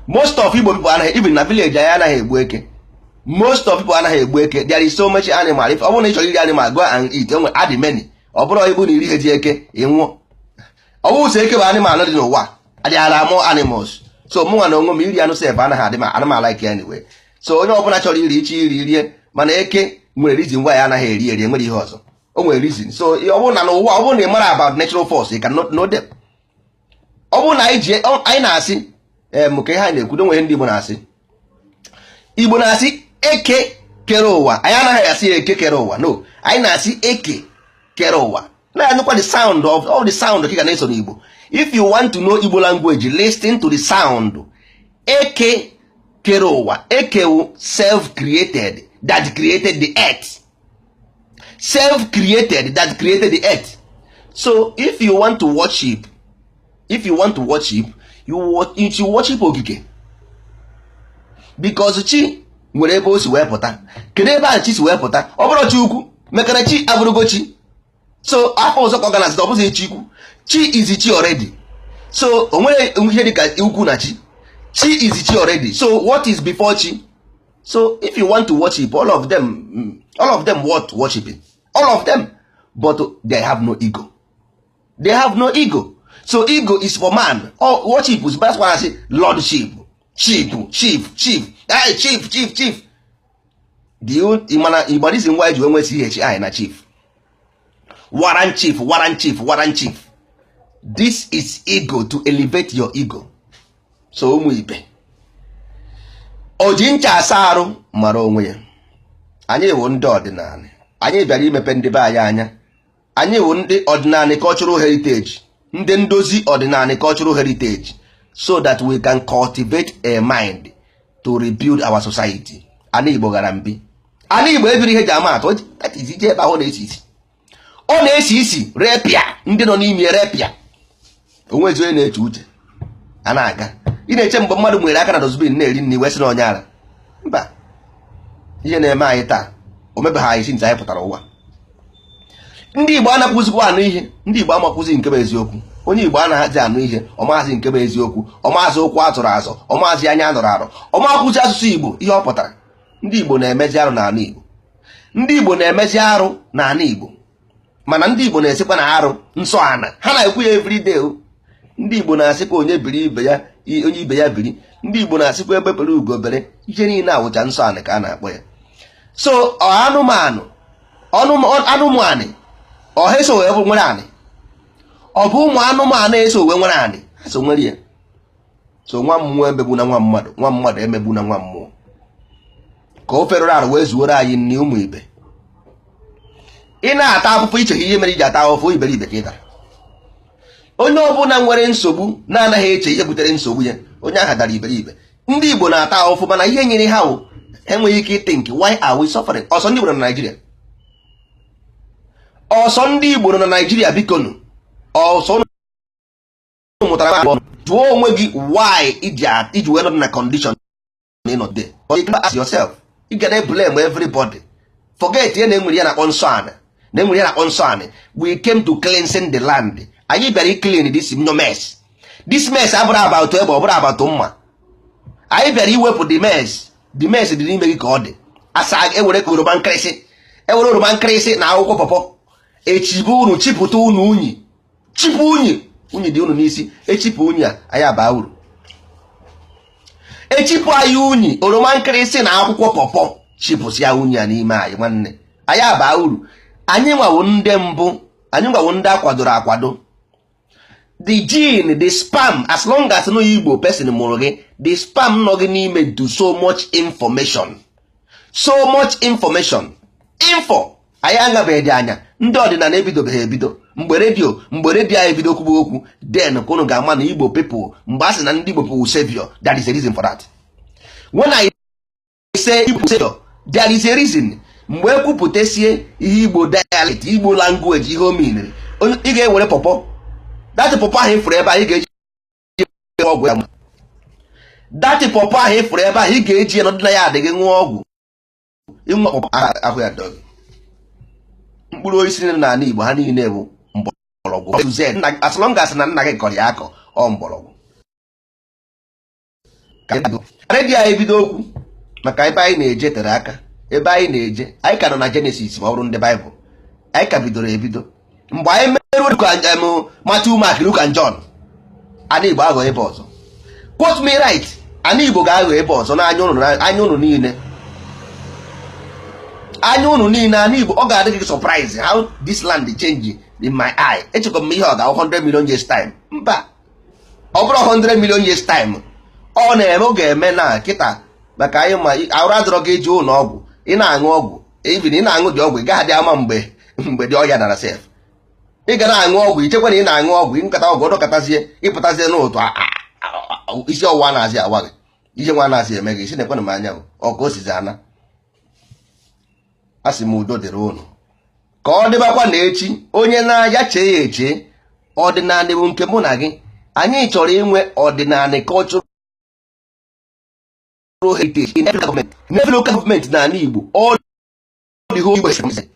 Most of Igbo people anaghị, even na village anyị, anaghị egbu eke. Most of people anaghị egbu eke. There is so much animal. If ọ bụrụ na ị chọrọ iri animal, go and eat. Enwe adị many. Ọ bụrụ igbu na iri ha ji eke, ị nwụọ. Ọ bụrụ sọ eke bụ animal dị n'ụwa, adịghara more animals. So mụnwa na onwe m, iri anụ sef anaghị adị m, ana m like anyway. So onye ọbụla chọrọ iri iche iri rie, mana eke nwere reason why anaghị eri eri. Enwere ihe ọzọ, o nwere reason. So ọ bụrụ na n'ụwa, ọ bụrụ na ị mara about natural force, you cannot know them. Ọ bụrụ na anyị ji anyị na-asị em ka ihe anyị na-ekwu, nwere ndị Igbo na-asị, Igbo na-asị eke kere ụwa. Anyị anaghị asị eke kere ụwa, no. Anyị na-asị eke kere ụwa. Na-anụkwa the sound of all the sound ka ị ga na-eso n'Igbo. If you want to know Igbo language, listen to the sound. Eke kere ụwa. Eke wu self-created that created the earth, self-created that created the earth. So if you want to worship, if you want to worship, you should worship okike, because chi nwere ebe o si wee pụta. Kedu ebe ahụ chi si wee pụta? Ọ bụrụ chi ukwu mekara chi abụrụgo chi. So afọ ọzọ ka ọ ga na ọ bụghị chi ukwu. Chi is chi already. So o nwere ihe dịka ukwu na chi. Chi is chi already. So what is before chi? So if you want to worship, all of them, all of them worth worshiping, all of them, but they have no ego. They have no ego. So ego is for man. All worship is, that's why I say lordship, chief, chief, chief, hey, chief, chief, chief. Do you mana Igbo reason why ji nwe chi na chief, warrant chief, warrant chief, warrant chief? This is ego, to elevate your ego. So ụmụ ibe, o ji ncha asa arụ mara onwe ya. Anyị wụ ndị ọdịnala. Anyị bịara imepe ndị be anyị anya. Anyị wụ ndị ọdịnala cultural heritage, ndị ndozi ọdịnala cultural heritage, so that we can cultivate a mind to rebuild our society. Ana Igbo gara mbi, ana Igbo ebiri ihe ji ama atụ. That is, ije ebe ahụ na-esi isi, ọ na-esi isi repịa ndị nọ n'ime repịa. Onwezi onye na-eche uche a na-aga. Ị na-eche mgbe mmadụ nwere aka na dustbin na-eri nri wee sị na onye ara mba. Ihe na-eme anyị taa, o mebeghị anyị since anyị pụtara ụwa. Ndị Igbo anakwụzikwa anụ ihe. Ndị Igbo amakwụzi nke bụ eziokwu. Onye Igbo anaghịzi anụ ihe. Ọmazi nke bụ eziokwu, ọmazi ụkwụ atụrụ azụ, ọmazi anya anụrụ arụ, ọmakwụzi asụsụ Igbo ihe ọ pụtara. Ndị Igbo na-emezi arụ n'ala Igbo. Ndị Igbo na-emezi arụ n'ala Igbo, mana ndị Igbo na-esikwa na arụ nsọ ana ha na-ekwu ya everyday o. Ndị Igbo na-asịkwa onye biri ibe ya, onye ibe ya biri. Ndị Igbo na-asịkwa ebe bere ugo bere. Ihe niile awụcha nsọ anị ka a na-akpọ ya. So anụmanụ, anụmanụ ọha eso wee nwere anị. Ọ bụ ụmụ anụmanụ eso wee nwere anị, ha so nwere ya. So nwa mmụọ emegbu na nwa mmadụ, nwa mmadụ emegbu na nwa mmụọ, ka o ferụrụ arụ wee zuoro anyị nri. Ụmụ ibe, ị na-ata afụfụ iche ihe mere iji ata afụfụ. Iberibe ka ị tara. Onye ọbụla nwere nsogbu na-anaghị eche ihe butere nsogbu ya, onye ahụ dara iberibe. Ndị Igbo na-ata ahụfụ, mana ihe nyere ha wụ enweghị ike think, why are we suffering? Ọsọ ndị Igbo nọ na Naịjirịa, ọsọ ndị Igbo nọ na Naịjirịa, biko nụ, ọsọ unu mụtara. Jụọ onwe gị why iji wee nọ na condition ị nọ there. You can ask yourself. Ị ga na blame everybody. Forget ihe na enwere ya na-akpọ nsọ anị, na enwere ya na-akpọ nsọ anị. We came to cleansing the land. Anyị bịara clean this no mess. This mess abụrụ about egbe, ọ bụrụ about mma. Anyị bịara iwepụ the mess. The mess dị n'ime gị ka ọ dị asa. Ewere oroma nkịrịsị, ewere oroma nkịrịsị na akwụkwọ pọpọ, echibe unu, chipụta unu unyi, chipụ unyi, unyi dị unu n'isi. Echipụ unyi a, anyị aba uru. Echipụ anyị unyi oroma nkịrịsị na akwụkwọ pọpọ, chipụsịa unyi a n'ime anyị. Nwanne, anyị aba uru. Anyị nwawo ndị mbụ, anyị nwawo ndị akwadoro akwado. The gene, the sperm, as long as no Igbo person mụrụ gị, the sperm nọ gị n'ime do so much information, so much information, info. Anyị aṅabeghị dị anya. Ndị ọdịnala ebidobeghị ebido. Mgbe redio anyị ebido kwuba okwu, then ka unu ga-ama na Igbo people, mgbe a sị na ndị Igbo people savior, there is a reason for that. When I say Igbo savior, there is a reason. Mgbe ekwupụtasie ihe Igbo dialect, Igbo language, ihe o meaniri, ị ga-ewere pọpọ, that pọpọ ahụ ịfụrụ ebe ahụ, ị ga-eji ọgwụ ya. That pọpọ ahụ ịfụrụ ebe ahụ, ị ga-eji ya nọdụ na ya adịghị ṅụọ ọgwụ. Ịnwe pọpọ ahụ ya dọgị. Mkpụrụ osisi niile n'ala Igbo, ha niile bụ Mgbọrọgwụ Z, as long as na nna gị kọrọ ya akọ, ọ mgbọrọgwụ. Redio anyị bido okwu maka ebe anyị na-eje tere aka. Ebe anyị na-eje, anyị ka nọ na Genesis. Ma ọ bụrụ ndị Baịbụl, anyị ka bidoro ebido. Mgbe anyị meruo Matthew, Mark, Luke and John, ana Igbo aghọ ebe ọzọ. Quote me right, ana Igbo ga-aghọ ebe ọzọ n'anya ụnụ, anya ụnụ niile, anya ụnụ niile. Ana Igbo, ọ ga-adị gị surprise how this land change in my eye. Echekwa m ihe ọ ga 100 million years time. Mba, ọ bụrụ 100 million years time, ọ na-eme, ọ ga-eme na kịta, maka anyị ma arụ adọrọ gị eji ụlọ ọgwụ. Ị na-aṅụ ọgwụ, even ị na-aṅụ dị ọgwụ, ị gaghị adị ama mgbe dị ọhịa dara sef. Ị ga na-aṅụ ọgwụ, ichekwa na ị na-aṅụ ọgwụ, ịnkata ọgwụ ọdọkọtazie, ịpụtazie n'ụtụ, isi ọwụwa na-azị awa gị, ihe nwa na-azị eme gị isi na-ekwenụ m anya ọ ka o sizi ana. A sị m, udo dịrị ụnụ, ka ọ dịbakwa na echi. Onye na-aya chee ya eche. Ọdịnala bụ nke mụ na gị. Anyị chọrọ inwe ọdịnala cultural heritage in every government, in every local government n'ala Igbo, all the whole Igbo.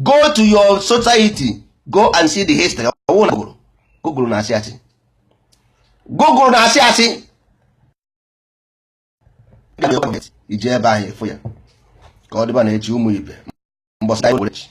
Go to your society, go and see the history. Ọwụ na Google, Google na-asị asị, Google na-asị asị. Ije ebe ahụ efu ya. Ka ọ dịba na echi, ụmụ ibe. Mbọsị anyị were echi.